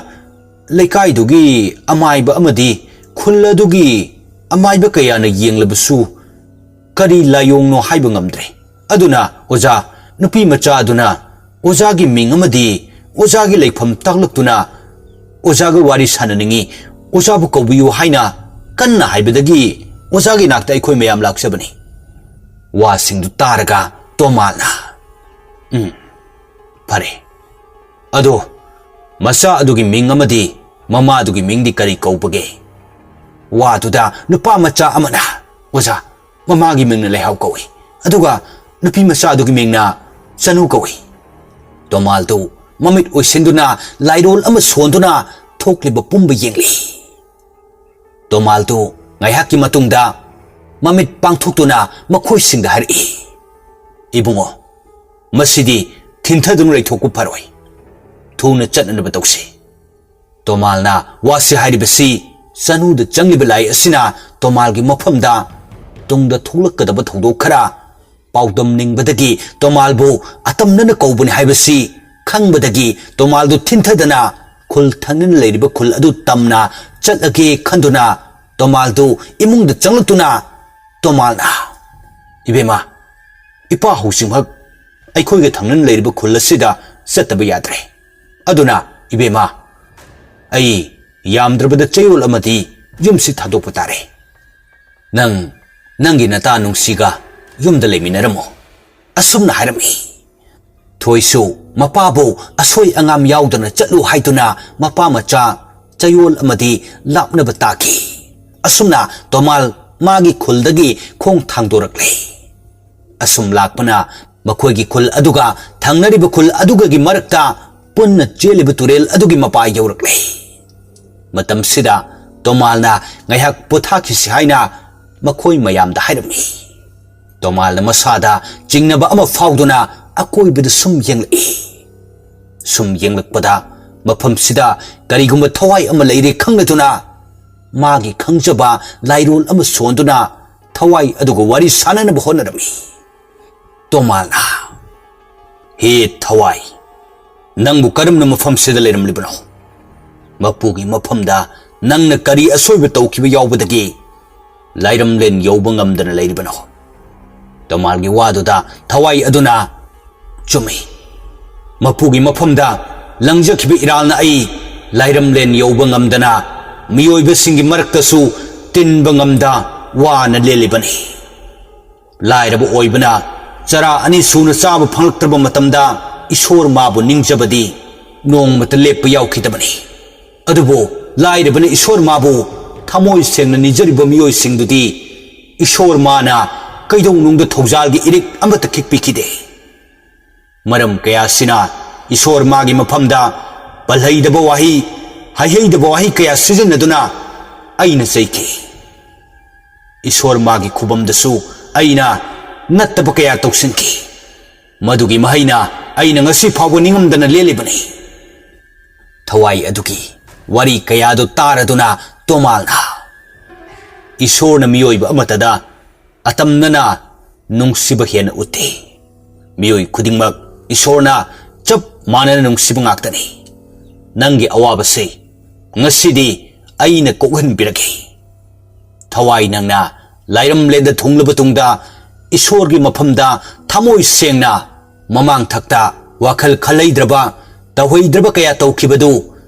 ꯂꯩꯀꯥꯏꯗꯨꯒꯤ ꯑꯃꯥꯏꯕ ꯑꯃꯗꯤ ꯈꯨꯜ ꯑꯗꯨꯒꯤ ꯑꯃꯥꯏꯕ ꯀꯌꯥꯅ ꯌꯦꯡꯂꯕꯁꯨ ꯀꯔꯤ ꯂꯥꯏꯑꯣꯡꯅꯣ ꯍꯥꯏꯕ ꯉꯝꯗ꯭ꯔꯦ꯫ ꯑꯗꯨꯅ ꯑꯣꯖꯥ, ꯅꯨꯄꯤ ꯃꯆꯥ ꯑꯗꯨꯅ ꯑꯣꯖꯥꯒꯤ ꯃꯤꯡ ꯑꯃꯗꯤ ꯑꯣꯖꯥꯒꯤ ꯂꯩꯐꯝ ꯇꯥꯛꯂꯛꯇꯨꯅ ꯑꯣꯖꯥꯒ ꯋꯥꯔꯤ ꯁꯥꯟꯅꯅꯤꯡꯏ, ꯑꯣꯖꯥꯕꯨ ꯀꯧꯕꯤꯌꯨ" ꯍꯥꯏꯅ ꯀꯟꯅ ꯍꯥꯏꯕꯗꯒꯤ ꯑꯣꯖꯥꯒꯤ ꯅꯥꯛꯇ ꯑꯩꯈꯣꯏ ꯃꯌꯥꯝ ꯂꯥꯛꯆꯕꯅꯤ꯫ ꯋꯥꯁꯤꯡꯗꯨ ꯇꯥꯔꯒ ꯇꯣꯃꯥꯜꯅ, "ꯎꯝ, ꯐꯔꯦ꯫ ꯑꯗꯣ ꯃꯆꯥ ꯑꯗꯨꯒꯤ ꯃꯤꯡ ꯑꯃꯗꯤ ꯃꯃꯥꯗꯨꯒꯤ ꯃꯤꯡꯗꯤ ꯀꯔꯤ ꯀꯧꯕꯒꯦ?" ꯋꯥꯗꯨꯗ ꯅꯨꯄꯥ ꯃꯆꯥ ꯑꯃꯅ, "ꯑꯣꯖꯥ, ꯃꯃꯥꯒꯤ ꯃꯤꯡꯅ ꯂꯩꯍꯥꯎ ꯀꯧꯏ, ꯑꯗꯨꯒ ꯅꯨꯄꯤ ꯃꯆꯥ ꯑꯗꯨꯒꯤ ꯃꯤꯡꯅ ꯆꯅꯨ ꯀꯧꯏ꯫" ꯇꯣꯃꯥꯜꯗꯨ ꯃꯃꯤꯠ ꯑꯣꯏꯁꯤꯟꯗꯨꯅ ꯂꯥꯏꯔꯣꯜ ꯑꯃ ꯁꯣꯟꯗꯨꯅ ꯊꯣꯛꯂꯤꯕ ꯄꯨꯝꯕ ꯌꯦꯡꯂꯤ꯫ ꯇꯣꯃꯥꯜꯗꯨ ꯉꯥꯏꯍꯥꯛꯀꯤ ꯃꯇꯨꯡꯗ ꯃꯃꯤꯠ ꯄꯥꯡꯊꯣꯛꯇꯨꯅ ꯃꯈꯣꯏꯁꯤꯡꯗ ꯍꯥꯏꯔꯛꯏ, "ꯏꯕꯨꯡꯉꯣ, ꯃꯁꯤꯗꯤ ꯊꯤꯟꯊꯗꯨꯅ ꯂꯩꯊꯣꯛꯄ ꯐꯔꯣꯏ꯫ ꯊꯨꯅ ꯆꯠꯅꯅꯕ ꯇꯧꯁꯤ꯫" ꯇꯣꯃꯥꯜꯅ ꯋꯥꯁꯤ ꯍꯥꯏꯔꯤꯕꯁꯤ ꯆꯅꯨꯗ ꯆꯪꯂꯤꯕ ꯂꯥꯏ ꯑꯁꯤꯅ ꯇꯣꯃꯥꯜꯒꯤ ꯃꯐꯝꯗ ꯇꯨꯡꯗ ꯊꯣꯛꯂꯛꯀꯗꯕ ꯊꯧꯗꯣꯛ ꯈꯔ ꯄꯥꯎꯗꯝꯅꯤꯡꯕꯗꯒꯤ ꯇꯣꯃꯥꯜꯕꯨ ꯑꯇꯝꯅꯅ ꯀꯧꯕꯅꯤ ꯍꯥꯏꯕꯁꯤ ꯈꯪꯕꯗꯒꯤ ꯇꯣꯃꯥꯜꯗꯨ ꯊꯤꯟꯊꯗꯅ ꯈꯨꯜ ꯊꯪꯅꯅ ꯂꯩꯔꯤꯕ ꯈꯨꯜ ꯑꯗꯨ ꯇꯝꯅ ꯆꯠꯂꯒꯦ ꯈꯟꯗꯨꯅ ꯇꯣꯃꯥꯜꯗꯨ ꯏꯃꯨꯡꯗ ꯆꯪꯂꯛꯇꯨꯅ ꯇꯣꯃꯥꯜꯅ, "ꯏꯕꯦꯝꯃ, ꯏꯄꯥ ꯍꯧꯖꯤꯛꯃꯛ ꯑꯩꯈꯣꯏꯒ ꯊꯪꯅꯅ ꯂꯩꯔꯤꯕ ꯈꯨꯜ ꯑꯁꯤꯗ ꯆꯠꯇꯕ ꯌꯥꯗ꯭ꯔꯦ꯫ ꯑꯗꯨꯅ ꯏꯕꯦꯝꯃ, ꯑꯩ ꯌꯥꯝꯗ꯭ꯔꯕꯗ ꯆꯌꯣꯜ ꯑꯃꯗꯤ ꯌꯨꯝꯁꯤ ꯊꯥꯗꯣꯛꯄ ꯇꯥꯔꯦ꯫ ꯅꯪ ꯅꯪꯒꯤ ꯅꯇꯥ ꯅꯨꯡꯁꯤꯒ ꯌꯨꯝꯗ ꯂꯩꯃꯤꯟꯅꯔꯝꯃꯨ"꯫ ꯑꯁꯨꯝꯅ ꯍꯥꯏꯔꯝꯃꯤ꯫ ꯊꯣꯏꯁꯨ ꯃꯄꯥꯕꯨ ꯑꯁꯣꯏ ꯑꯉꯥꯝ ꯌꯥꯎꯗꯅ ꯆꯠꯂꯨ ꯍꯥꯏꯗꯨꯅ ꯃꯄꯥ ꯃꯆꯥ ꯆꯌꯣꯜ ꯑꯃꯗꯤ ꯂꯥꯞꯅꯕ ꯇꯥꯈꯤ꯫ ꯑꯁꯨꯝꯅ ꯇꯣꯃꯥꯜ ꯃꯥꯒꯤ ꯈꯨꯜꯗꯒꯤ ꯈꯣꯡ ꯊꯥꯡꯗꯣꯔꯛꯂꯦ꯫ ꯑꯁꯨꯝ ꯂꯥꯛꯄꯅ ꯃꯈꯣꯏꯒꯤ ꯈꯨꯜ ꯑꯗꯨꯒ ꯊꯪꯅꯔꯤꯕ ꯈꯨꯜ ꯑꯗꯨꯒꯒꯤ ꯃꯔꯛꯇ ꯄꯨꯟꯅ ꯆꯦꯜꯂꯤꯕ ꯇꯨꯔꯦꯜ ꯑꯗꯨꯒꯤ ꯃꯄꯥ ꯌꯧꯔꯛꯂꯦ꯫ ꯃꯇꯝꯁꯤꯗ ꯇꯣꯃꯥꯜꯅ ꯉꯥꯏꯍꯥꯛ ꯄꯣꯊꯥꯈꯤꯁꯤ ꯍꯥꯏꯅ ꯃꯈꯣꯏ ꯃꯌꯥꯝꯗ ꯍꯥꯏꯔꯝꯃꯤ꯫ ꯇꯣꯃꯥꯜꯅ ꯃꯁꯥꯗ ꯆꯤꯡꯅꯕ ꯑꯃ ꯐꯥꯎꯗꯨꯅ ꯑꯀꯣꯏꯕꯗ ꯁꯨꯝ ꯌꯦꯡꯂꯛꯏ꯫ ꯁꯨꯝ ꯌꯦꯡꯂꯛꯄꯗ ꯃꯐꯝꯁꯤꯗ ꯀꯔꯤꯒꯨꯝꯕ ꯊꯋꯥꯏ ꯑꯃ ꯂꯩꯔꯦ ꯈꯪꯂꯗꯨꯅ ꯃꯥꯒꯤ ꯈꯪꯖꯕ ꯂꯥꯏꯔꯣꯜ ꯑꯃ ꯁꯣꯟꯗꯨꯅ ꯊꯋꯥꯏ ꯑꯗꯨꯒ ꯋꯥꯔꯤ ꯁꯥꯟꯅꯅꯕ ꯍꯣꯠꯅꯔꯝꯃꯤ꯫ ꯇꯣꯃꯥꯜꯅ, "ꯍꯦ ꯊꯋꯥꯏ, ꯅꯪꯕꯨ ꯀꯔꯝꯅ ꯃꯐꯝꯁꯤꯗ ꯂꯩꯔꯝꯂꯤꯕꯅꯣ? ꯃꯄꯨꯒꯤ ꯃꯐꯝꯗ ꯅꯪꯅ ꯀꯔꯤ ꯑꯁꯣꯏꯕ ꯇꯧꯈꯤꯕ ꯌꯥꯎꯕꯗꯒꯤ ꯂꯥꯏꯔꯝꯂꯦꯟ ꯌꯧꯕ ꯉꯝꯗꯅ ꯂꯩꯔꯤꯕꯅꯣ?" ꯇꯣꯃꯥꯜꯒꯤ ꯋꯥꯗꯨꯗ ꯊꯋꯥꯏ ꯑꯗꯨꯅ, "ꯆꯨꯝꯃꯤ꯫ ꯃꯄꯨꯒꯤ ꯃꯐꯝꯗ ꯂꯪꯖꯈꯤꯕ ꯏꯔꯥꯜꯅ ꯑꯩ ꯂꯥꯏꯔꯝꯂꯦꯟ ꯌꯧꯕ ꯉꯝꯗꯅ ꯃꯤꯑꯣꯏꯕꯁꯤꯡꯒꯤ ꯃꯔꯛꯇꯁꯨ ꯇꯤꯟꯕ ꯉꯝꯗ ꯋꯥꯅ ꯂꯦꯜꯂꯤꯕꯅꯤ꯫ ꯂꯥꯏꯔꯕ ꯑꯣꯏꯕꯅ ꯆꯔꯥ ꯑꯅꯤ ꯁꯨꯅ ꯆꯥꯕ ꯐꯪꯂꯛꯇ꯭ꯔꯕ ꯃꯇꯝꯗ ꯏꯁꯣꯔ ꯃꯥꯕꯨ ꯅꯤꯡꯖꯕꯗꯤ ꯅꯣꯡꯃꯇ ꯂꯦꯞꯄ ꯌꯥꯎꯈꯤꯗꯕꯅꯤ꯫ ꯑꯗꯨꯕꯨ ꯂꯥꯏꯔꯕꯅ ꯏꯁꯣꯔ ꯃꯥꯕꯨ ꯊꯃꯣꯏ ꯁꯦꯡꯅ ꯅꯤꯖꯔꯤꯕ ꯃꯤꯑꯣꯏꯁꯤꯡꯗꯨꯗꯤ ꯏꯁꯣꯔ ꯃꯥꯅ ꯀꯩꯗꯧꯅꯨꯡꯗ ꯊꯧꯖꯥꯜꯒꯤ ꯏꯔꯤꯛ ꯑꯃꯠꯇ ꯈꯤꯛꯄꯤꯈꯤꯗꯦ꯫ ꯃꯔꯝ ꯀꯌꯥꯁꯤꯅ ꯏꯁꯣꯔ ꯃꯥꯒꯤ ꯃꯐꯝꯗ ꯄꯜꯍꯩꯗꯕ ꯋꯥꯍꯩ, ꯍꯥꯏꯍꯩꯗꯕ ꯋꯥꯍꯩ ꯀꯌꯥ ꯁꯤꯖꯤꯟꯅꯗꯨꯅ ꯑꯩꯅ ꯆꯩꯈꯤ꯫ ꯏꯁꯣꯔ ꯃꯥꯒꯤ ꯈꯨꯕꯝꯗꯁꯨ ꯑꯩꯅ ꯅꯠꯇꯕ ꯀꯌꯥ ꯇꯧꯁꯤꯟꯈꯤ꯫ ꯃꯗꯨꯒꯤ ꯃꯍꯩꯅ ꯑꯩꯅ ꯉꯁꯤ ꯐꯥꯎꯕ ꯅꯤꯡꯉꯝꯗꯅ ꯂꯦꯜꯂꯤꯕꯅꯤ"꯫ ꯊꯋꯥꯏ ꯑꯗꯨꯒꯤ ꯋꯥꯔꯤ ꯀꯌꯥꯗꯨ ꯇꯥꯔꯗꯨꯅ ꯇꯣꯃꯥꯜꯅ, "ꯏꯁꯣꯔꯅ ꯃꯤꯑꯣꯏꯕ ꯑꯃꯠꯇꯗ ꯑꯇꯝꯅꯅ ꯅꯨꯡꯁꯤꯕ ꯍꯦꯟꯅ ꯎꯠꯇꯦ꯫ ꯃꯤꯑꯣꯏ ꯈꯨꯗꯤꯡꯃꯛ ꯏꯁꯣꯔꯅ ꯆꯞ ꯃꯥꯟꯅꯅ ꯅꯨꯡꯁꯤꯕ ꯉꯥꯛꯇꯅꯤ꯫ ꯅꯪꯒꯤ ꯑꯋꯥꯕꯁꯦ ꯉꯁꯤꯗꯤ ꯑꯩꯅ ꯀꯣꯛꯍꯟꯕꯤꯔꯒꯦ꯫ ꯊꯋꯥꯏ ꯅꯪꯅ ꯂꯥꯏꯔꯝꯂꯦꯟꯗ ꯊꯨꯡꯂꯕ ꯇꯨꯡꯗ ꯏꯁꯣꯔꯒꯤ ꯃꯐꯝꯗ ꯊꯃꯣꯏ ꯁꯦꯡꯅ ꯃꯃꯥꯡ ꯊꯛꯇ ꯋꯥꯈꯜ ꯈꯜꯂꯩꯗ꯭ꯔꯕ, ꯇꯧꯍꯩꯗ꯭ꯔꯕ ꯀꯌꯥ ꯇꯧꯈꯤꯕꯗꯨ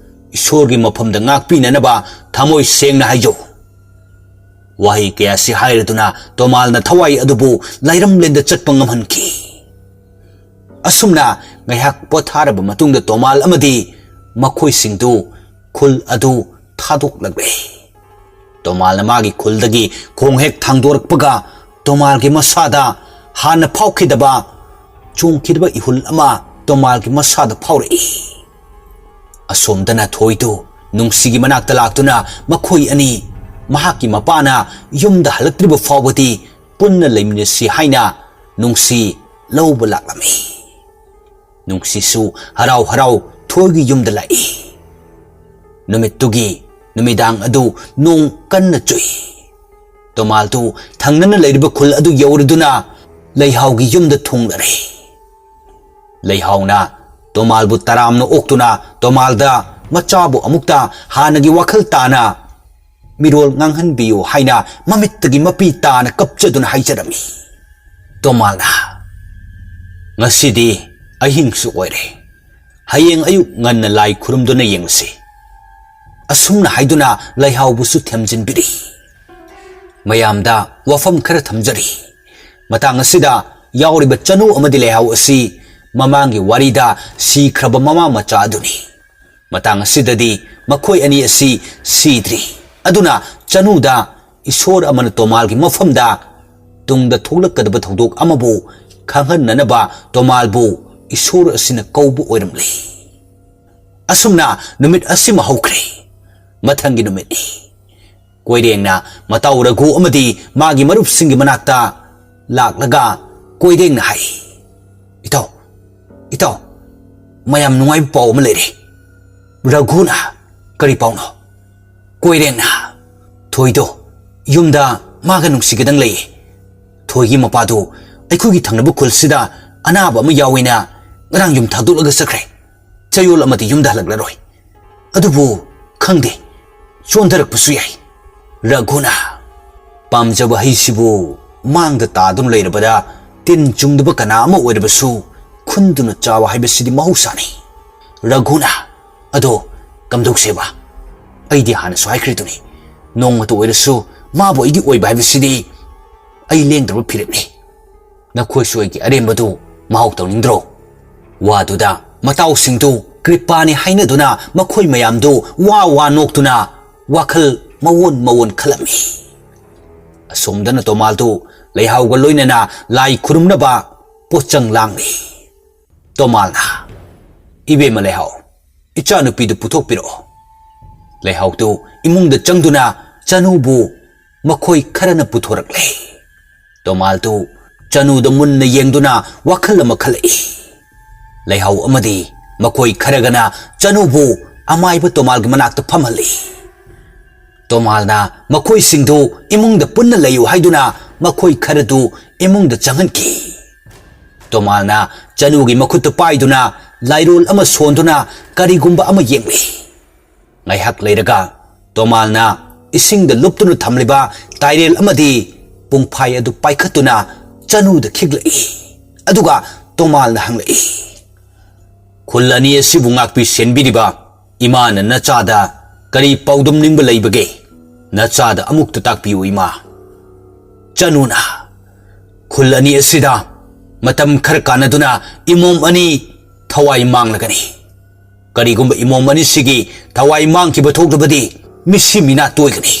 ꯏꯁꯣꯔꯒꯤ ꯃꯐꯝꯗ ꯉꯥꯛꯄꯤꯅꯅꯕ ꯊꯃꯣꯏ ꯁꯦꯡꯅ ꯍꯥꯏꯖꯧ꯫ ꯋꯥꯍꯩ ꯀꯌꯥꯁꯤ ꯍꯥꯏꯔꯗꯨꯅ ꯇꯣꯃꯥꯜꯅ ꯊꯋꯥꯏ ꯑꯗꯨꯕꯨ ꯂꯥꯏꯔꯝꯂꯦꯟꯗ ꯆꯠꯄ ꯉꯝꯍꯟꯈꯤ꯫ ꯑꯁꯨꯝꯅ ꯉꯥꯏꯍꯥꯛ ꯄꯣꯊꯥꯔꯕ ꯃꯇꯨꯡꯗ ꯇꯣꯃꯥꯜ ꯑꯃꯗꯤ ꯃꯈꯣꯏꯁꯤꯡꯗꯨ ꯈꯨꯜ ꯑꯗꯨ ꯊꯥꯗꯣꯛꯂꯛꯂꯦ꯫ ꯇꯣꯃꯥꯜꯅ ꯃꯥꯒꯤ ꯈꯨꯜꯗꯒꯤ ꯈꯣꯡ ꯍꯦꯛ ꯊꯥꯡꯗꯣꯔꯛꯄꯒ ꯇꯣꯃꯥꯜꯒꯤ ꯃꯁꯥꯗ ꯍꯥꯟꯅ ꯐꯥꯎꯈꯤꯗꯕ ꯆꯣꯡꯈꯤꯗꯕ ꯏꯍꯨꯜ ꯑꯃ ꯇꯣꯃꯥꯜꯒꯤ ꯃꯁꯥꯗ ꯐꯥꯎꯔꯛꯏ꯫ ꯑꯁꯣꯝꯗꯅ ꯊꯣꯏꯗꯨ ꯅꯨꯡꯁꯤꯒꯤ ꯃꯅꯥꯛꯇ ꯂꯥꯛꯇꯨꯅ ꯃꯈꯣꯏ ꯑꯅꯤ ꯃꯍꯥꯛꯀꯤ ꯃꯄꯥꯅ ꯌꯨꯝꯗ ꯍꯜꯂꯛꯇ꯭ꯔꯤꯕ ꯐꯥꯎꯕꯗꯤ ꯄꯨꯟꯅ ꯂꯩꯃꯤꯟꯅꯁꯤ ꯍꯥꯏꯅ ꯅꯨꯡꯁꯤ ꯂꯧꯕ ꯂꯥꯛꯂꯝꯃꯤ꯫ ꯅꯨꯡꯁꯤꯁꯨ ꯍꯔꯥꯎ ꯍꯔꯥꯎ ꯊꯣꯏꯒꯤ ꯌꯨꯝꯗ ꯂꯥꯛꯏ꯫ ꯅꯨꯃꯤꯠꯇꯨꯒꯤ ꯅꯨꯃꯤꯗꯥꯡ ꯑꯗꯨ ꯅꯣꯡ ꯀꯟꯅ ꯆꯨꯏ꯫ ꯇꯣꯃꯥꯜꯗꯨ ꯊꯪꯅꯅ ꯂꯩꯔꯤꯕ ꯈꯨꯜ ꯑꯗꯨ ꯌꯧꯔꯗꯨꯅ ꯂꯩꯍꯥꯎꯒꯤ ꯌꯨꯝꯗ ꯊꯨꯡꯂꯔꯦ꯫ ꯂꯩꯍꯥꯎꯅ ꯇꯣꯃꯥꯜꯕꯨ ꯇꯔꯥꯝꯅ ꯑꯣꯛꯇꯨꯅ ꯇꯣꯃꯥꯜꯗ ꯃꯆꯥꯕꯨ ꯑꯃꯨꯛꯇ ꯍꯥꯟꯅꯒꯤ ꯋꯥꯈꯜ ꯇꯥꯅ ꯃꯤꯔꯣꯜ ꯉꯥꯡꯍꯟꯕꯤꯌꯨ ꯍꯥꯏꯅ ꯃꯃꯤꯠꯇꯒꯤ ꯃꯄꯤ ꯇꯥꯅ ꯀꯞꯆꯗꯨꯅ ꯍꯥꯏꯖꯔꯝꯃꯤ꯫ ꯇꯣꯃꯥꯜꯅ, "ꯉꯁꯤꯗꯤ ꯑꯍꯤꯡꯁꯨ ꯑꯣꯏꯔꯦ, ꯍꯌꯦꯡ ꯑꯌꯨꯛ ꯉꯟꯅ ꯂꯥꯏ ꯈꯨꯔꯨꯝꯗꯨꯅ ꯌꯦꯡꯂꯁꯤ," ꯑꯁꯨꯝꯅ ꯍꯥꯏꯗꯨꯅ ꯂꯩꯍꯥꯎꯕꯨꯁꯨ ꯊꯦꯝꯖꯤꯟꯕꯤꯔꯤ꯫ ꯃꯌꯥꯝꯗ ꯋꯥꯐꯝ ꯈꯔ ꯊꯝꯖꯔꯤ꯫ ꯃꯇꯥꯡ ꯑꯁꯤꯗ ꯌꯥꯎꯔꯤꯕ ꯆꯅꯨ ꯑꯃꯗꯤ ꯂꯩꯍꯥꯎ ꯑꯁꯤ ꯃꯃꯥꯡꯒꯤ ꯋꯥꯔꯤꯗ ꯁꯤꯈ꯭ꯔꯕ ꯃꯃꯥ ꯃꯆꯥ ꯑꯗꯨꯅꯤ꯫ ꯃꯇꯥꯡ ꯑꯁꯤꯗꯗꯤ ꯃꯈꯣꯏ ꯑꯅꯤ ꯑꯁꯤ ꯁꯤꯗ꯭ꯔꯤ꯫ ꯑꯗꯨꯅ ꯆꯅꯨꯗ ꯏꯁꯣꯔ ꯑꯃꯅ ꯇꯣꯃꯥꯜꯒꯤ ꯃꯐꯝꯗ ꯇꯨꯡꯗ ꯊꯣꯛꯂꯛꯀꯗꯕ ꯊꯧꯗꯣꯛ ꯑꯃꯕꯨ ꯈꯪꯍꯟꯅꯅꯕ ꯇꯣꯃꯥꯜꯕꯨ ꯏꯁꯣꯔ ꯑꯁꯤꯅ ꯀꯧꯕ ꯑꯣꯏꯔꯝꯂꯦ꯫ ꯑꯁꯨꯝꯅ ꯅꯨꯃꯤꯠ ꯑꯁꯤꯃ ꯍꯧꯈ꯭ꯔꯦ꯫ ꯃꯊꯪꯒꯤ ꯅꯨꯃꯤꯠꯅꯤ꯫ ꯀꯣꯏꯔꯦꯡꯅ ꯃꯇꯥꯎ ꯔꯘꯨ ꯑꯃꯗꯤ ꯃꯥꯒꯤ ꯃꯔꯨꯞꯁꯤꯡꯒꯤ ꯃꯅꯥꯛꯇ ꯂꯥꯛꯂꯒ ꯀꯣꯏꯔꯦꯡꯅ ꯍꯥꯏ, "ꯏꯇꯥꯎ, ꯏꯇꯥꯎ, ꯃꯌꯥꯝ ꯅꯨꯡꯉꯥꯏꯕ ꯄꯥꯎ ꯑꯃ ꯂꯩꯔꯦ꯫" ꯔꯘꯨꯅ, "ꯀꯔꯤ ꯄꯥꯎꯅꯣ?" ꯀꯣꯏꯔꯦꯡꯅ, "ꯊꯣꯏꯗꯣ ꯌꯨꯝꯗ ꯃꯥꯒ ꯅꯨꯡꯁꯤꯒꯗꯪ ꯂꯩꯌꯦ꯫ ꯊꯣꯏꯒꯤ ꯃꯄꯥꯗꯨ ꯑꯩꯈꯣꯏꯒꯤ ꯊꯪꯅꯕ ꯈꯨꯜꯁꯤꯗ ꯑꯅꯥꯕ ꯑꯃ ꯌꯥꯎꯏꯅ ꯉꯔꯥꯡ ꯌꯨꯝ ꯊꯥꯗꯣꯛꯂꯒ ꯆꯠꯈ꯭ꯔꯦ꯫ ꯆꯌꯣꯜ ꯑꯃꯗꯤ ꯌꯨꯝꯗ ꯍꯜꯂꯛꯂꯔꯣꯏ꯫ ꯑꯗꯨꯕꯨ ꯈꯪꯗꯦ, ꯆꯣꯟꯊꯔꯛꯄꯁꯨ ꯌꯥꯏ꯫ ꯔꯘꯨꯅ, ꯄꯥꯝꯖꯕ ꯍꯩꯁꯤꯕꯨ ꯃꯥꯡꯗ ꯇꯥꯗꯨꯅ ꯂꯩꯔꯕꯗ ꯇꯤꯟ ꯆꯨꯡꯗꯕ ꯀꯅꯥ ꯑꯃ ꯑꯣꯏꯔꯕꯁꯨ ꯈꯨꯟꯗꯨꯅ ꯆꯥꯕ ꯍꯥꯏꯕꯁꯤꯗꯤ ꯃꯍꯧꯁꯥꯅꯤ꯫ ꯔꯘꯨꯅ, ꯑꯗꯣ ꯀꯝꯗꯧꯁꯦꯕ? ꯑꯩꯗꯤ ꯍꯥꯟꯅꯁꯨ ꯍꯥꯏꯈ꯭ꯔꯤꯗꯨꯅꯤ, ꯅꯣꯡꯃꯇ ꯑꯣꯏꯔꯁꯨ ꯃꯥꯕꯨ ꯑꯩꯒꯤ ꯑꯣꯏꯕ ꯍꯥꯏꯕꯁꯤꯗꯤ ꯑꯩ ꯂꯦꯡꯗ꯭ꯔꯕ ꯐꯤꯔꯦꯞꯅꯤ꯫ ꯅꯈꯣꯏꯁꯨ ꯑꯩꯒꯤ ꯑꯔꯦꯝꯕꯗꯨ ꯃꯍꯥꯎ ꯇꯧꯅꯤꯡꯗ꯭ꯔꯣ? ꯋꯥꯗꯨꯗ ꯃꯇꯥꯎꯁꯤꯡꯗꯨ ꯀ꯭ꯔꯤꯄꯥꯅꯤ ꯍꯥꯏꯅꯗꯨꯅ ꯃꯈꯣꯏ ꯃꯌꯥꯝꯗꯨ ꯋꯥ ꯋꯥ ꯅꯣꯛꯇꯨꯅ ꯋꯥꯈꯜ ꯃꯑꯣꯟ ꯃꯑꯣꯟ ꯈꯜꯂꯝꯃꯤ꯫ ꯑꯁꯣꯝꯗꯅ ꯇꯣꯃꯥꯜꯗꯨ ꯂꯩꯍꯥꯎꯒ ꯂꯣꯏꯅꯅ ꯂꯥꯏ ꯈꯨꯔꯨꯝꯅꯕ ꯄꯣꯠꯆꯪ ꯂꯥꯡꯂꯤ꯫ ꯇꯣꯃꯥꯜꯅ, "ꯏꯕꯦꯝꯃ ꯂꯩꯍꯥꯎ, ꯏꯆꯥꯅꯨꯄꯤꯗꯨ ꯄꯨꯊꯣꯛꯄꯤꯔꯛꯑꯣ꯫" ꯂꯩꯍꯥꯎꯗꯨ ꯏꯃꯨꯡꯗ ꯆꯪꯗꯨꯅ ꯆꯅꯨꯕꯨ ꯃꯈꯣꯏ ꯈꯔꯅ ꯄꯨꯊꯣꯔꯛꯂꯦ꯫ ꯇꯣꯃꯥꯜꯗꯨ ꯆꯅꯨꯗ ꯃꯨꯟꯅ ꯌꯦꯡꯗꯨꯅ ꯋꯥꯈꯜ ꯑꯃ ꯈꯜꯂꯛꯏ꯫ ꯂꯩꯍꯥꯎ ꯑꯃꯗꯤ ꯃꯈꯣꯏ ꯈꯔꯒꯅ ꯆꯅꯨꯕꯨ ꯑꯃꯥꯏꯕ ꯇꯣꯃꯥꯜꯒꯤ ꯃꯅꯥꯛꯇ ꯐꯝꯍꯜꯂꯤ꯫ ꯇꯣꯃꯥꯜꯅ ꯃꯈꯣꯏꯁꯤꯡꯗꯨ ꯏꯃꯨꯡꯗ ꯄꯨꯟꯅ ꯂꯩꯌꯨ ꯍꯥꯏꯗꯨꯅ ꯃꯈꯣꯏ ꯈꯔꯗꯨ ꯏꯃꯨꯡꯗ ꯆꯪꯍꯟꯈꯤ꯫ ꯇꯣꯃꯥꯜꯅ ꯆꯅꯨꯒꯤ ꯃꯈꯨꯠꯇ ꯄꯥꯏꯗꯨꯅ ꯂꯥꯏꯔꯣꯜ ꯑꯃ ꯁꯣꯟꯗꯨꯅ ꯀꯔꯤꯒꯨꯝꯕ ꯑꯃ ꯌꯦꯡꯂꯤ꯫ ꯉꯥꯏꯍꯥꯛ ꯂꯩꯔꯒ ꯇꯣꯃꯥꯜꯅ ꯏꯁꯤꯡꯗ ꯂꯨꯞꯇꯨꯅ ꯊꯝꯂꯤꯕ ꯇꯥꯏꯔꯦꯜ ꯑꯃꯗꯤ ꯄꯨꯡꯐꯥꯏ ꯑꯗꯨ ꯄꯥꯏꯈꯠꯇꯨꯅ ꯆꯅꯨꯗ ꯈꯤꯛꯂꯛꯏ꯫ ꯑꯗꯨꯒ ꯇꯣꯃꯥꯜꯅ ꯍꯪꯂꯛꯏ, "ꯈꯨꯜ ꯑꯅꯤ ꯑꯁꯤꯕꯨ ꯉꯥꯛꯄꯤ ꯁꯦꯟꯕꯤꯔꯤꯕ ꯏꯃꯥꯅ ꯅꯆꯥꯗ ꯀꯔꯤ ꯄꯥꯎꯗꯝꯅꯤꯡꯕ ꯂꯩꯕꯒꯦ? ꯅꯆꯥꯗ ꯑꯃꯨꯛꯇ ꯇꯥꯛꯄꯤꯌꯨ ꯏꯃꯥ꯫" ꯆꯅꯨꯅ, "ꯈꯨꯜ ꯑꯅꯤ ꯑꯁꯤꯗ ꯃꯇꯝ ꯈꯔ ꯀꯥꯟꯅꯗꯨꯅ ꯏꯃꯣꯝ ꯑꯅꯤ ꯊꯋꯥꯏ ꯃꯥꯡꯂꯒꯅꯤ꯫ ꯀꯔꯤꯒꯨꯝꯕ ꯏꯃꯣꯝ ꯑꯅꯤꯁꯤꯒꯤ ꯊꯋꯥꯏ ꯃꯥꯡꯈꯤꯕ ꯊꯣꯛꯂꯕꯗꯤ ꯃꯤꯁꯤ ꯃꯤꯅꯥ ꯇꯣꯏꯒꯅꯤ꯫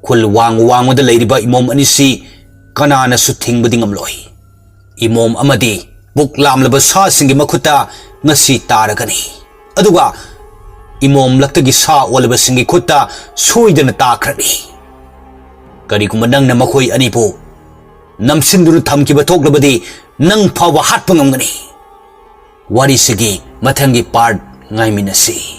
ꯈꯨꯜ ꯋꯥꯡ ꯋꯥꯡꯃꯗ ꯂꯩꯔꯤꯕ ꯏꯃꯣꯝ ꯑꯅꯤꯁꯤ ꯀꯅꯥꯅꯁꯨ ꯊꯤꯡꯕꯗꯤ ꯉꯝꯂꯣꯏ꯫ ꯏꯃꯣꯝ ꯑꯃꯗꯤ ꯄꯨꯛ ꯂꯥꯝꯂꯕ ꯁꯥꯁꯤꯡꯒꯤ ꯃꯈꯨꯠꯇ ꯉꯁꯤ ꯇꯥꯔꯒꯅꯤ꯫ ꯑꯗꯨꯒ ꯏꯃꯣꯝ ꯂꯛꯇꯒꯤ ꯁꯥ ꯑꯣꯜꯂꯕꯁꯤꯡꯒꯤ ꯈꯨꯠꯇ ꯁꯣꯏꯗꯅ ꯇꯥꯈ꯭ꯔꯅꯤ꯫ ꯀꯔꯤꯒꯨꯝꯕ ꯅꯪꯅ ꯃꯈꯣꯏ ꯑꯅꯤꯕꯨ ꯅꯝꯁꯤꯟꯗꯨꯅ ꯊꯝꯈꯤꯕ ꯊꯣꯛꯂꯕꯗꯤ ꯅꯪ ꯐꯥꯎꯕ ꯍꯥꯠꯄ ꯉꯝꯒꯅꯤ꯫" ꯋꯥꯔꯤꯁꯤꯒꯤ ꯃꯊꯪꯒꯤ ꯄꯥꯔꯠ ꯉꯥꯏꯃꯤꯟꯅꯁꯤ꯫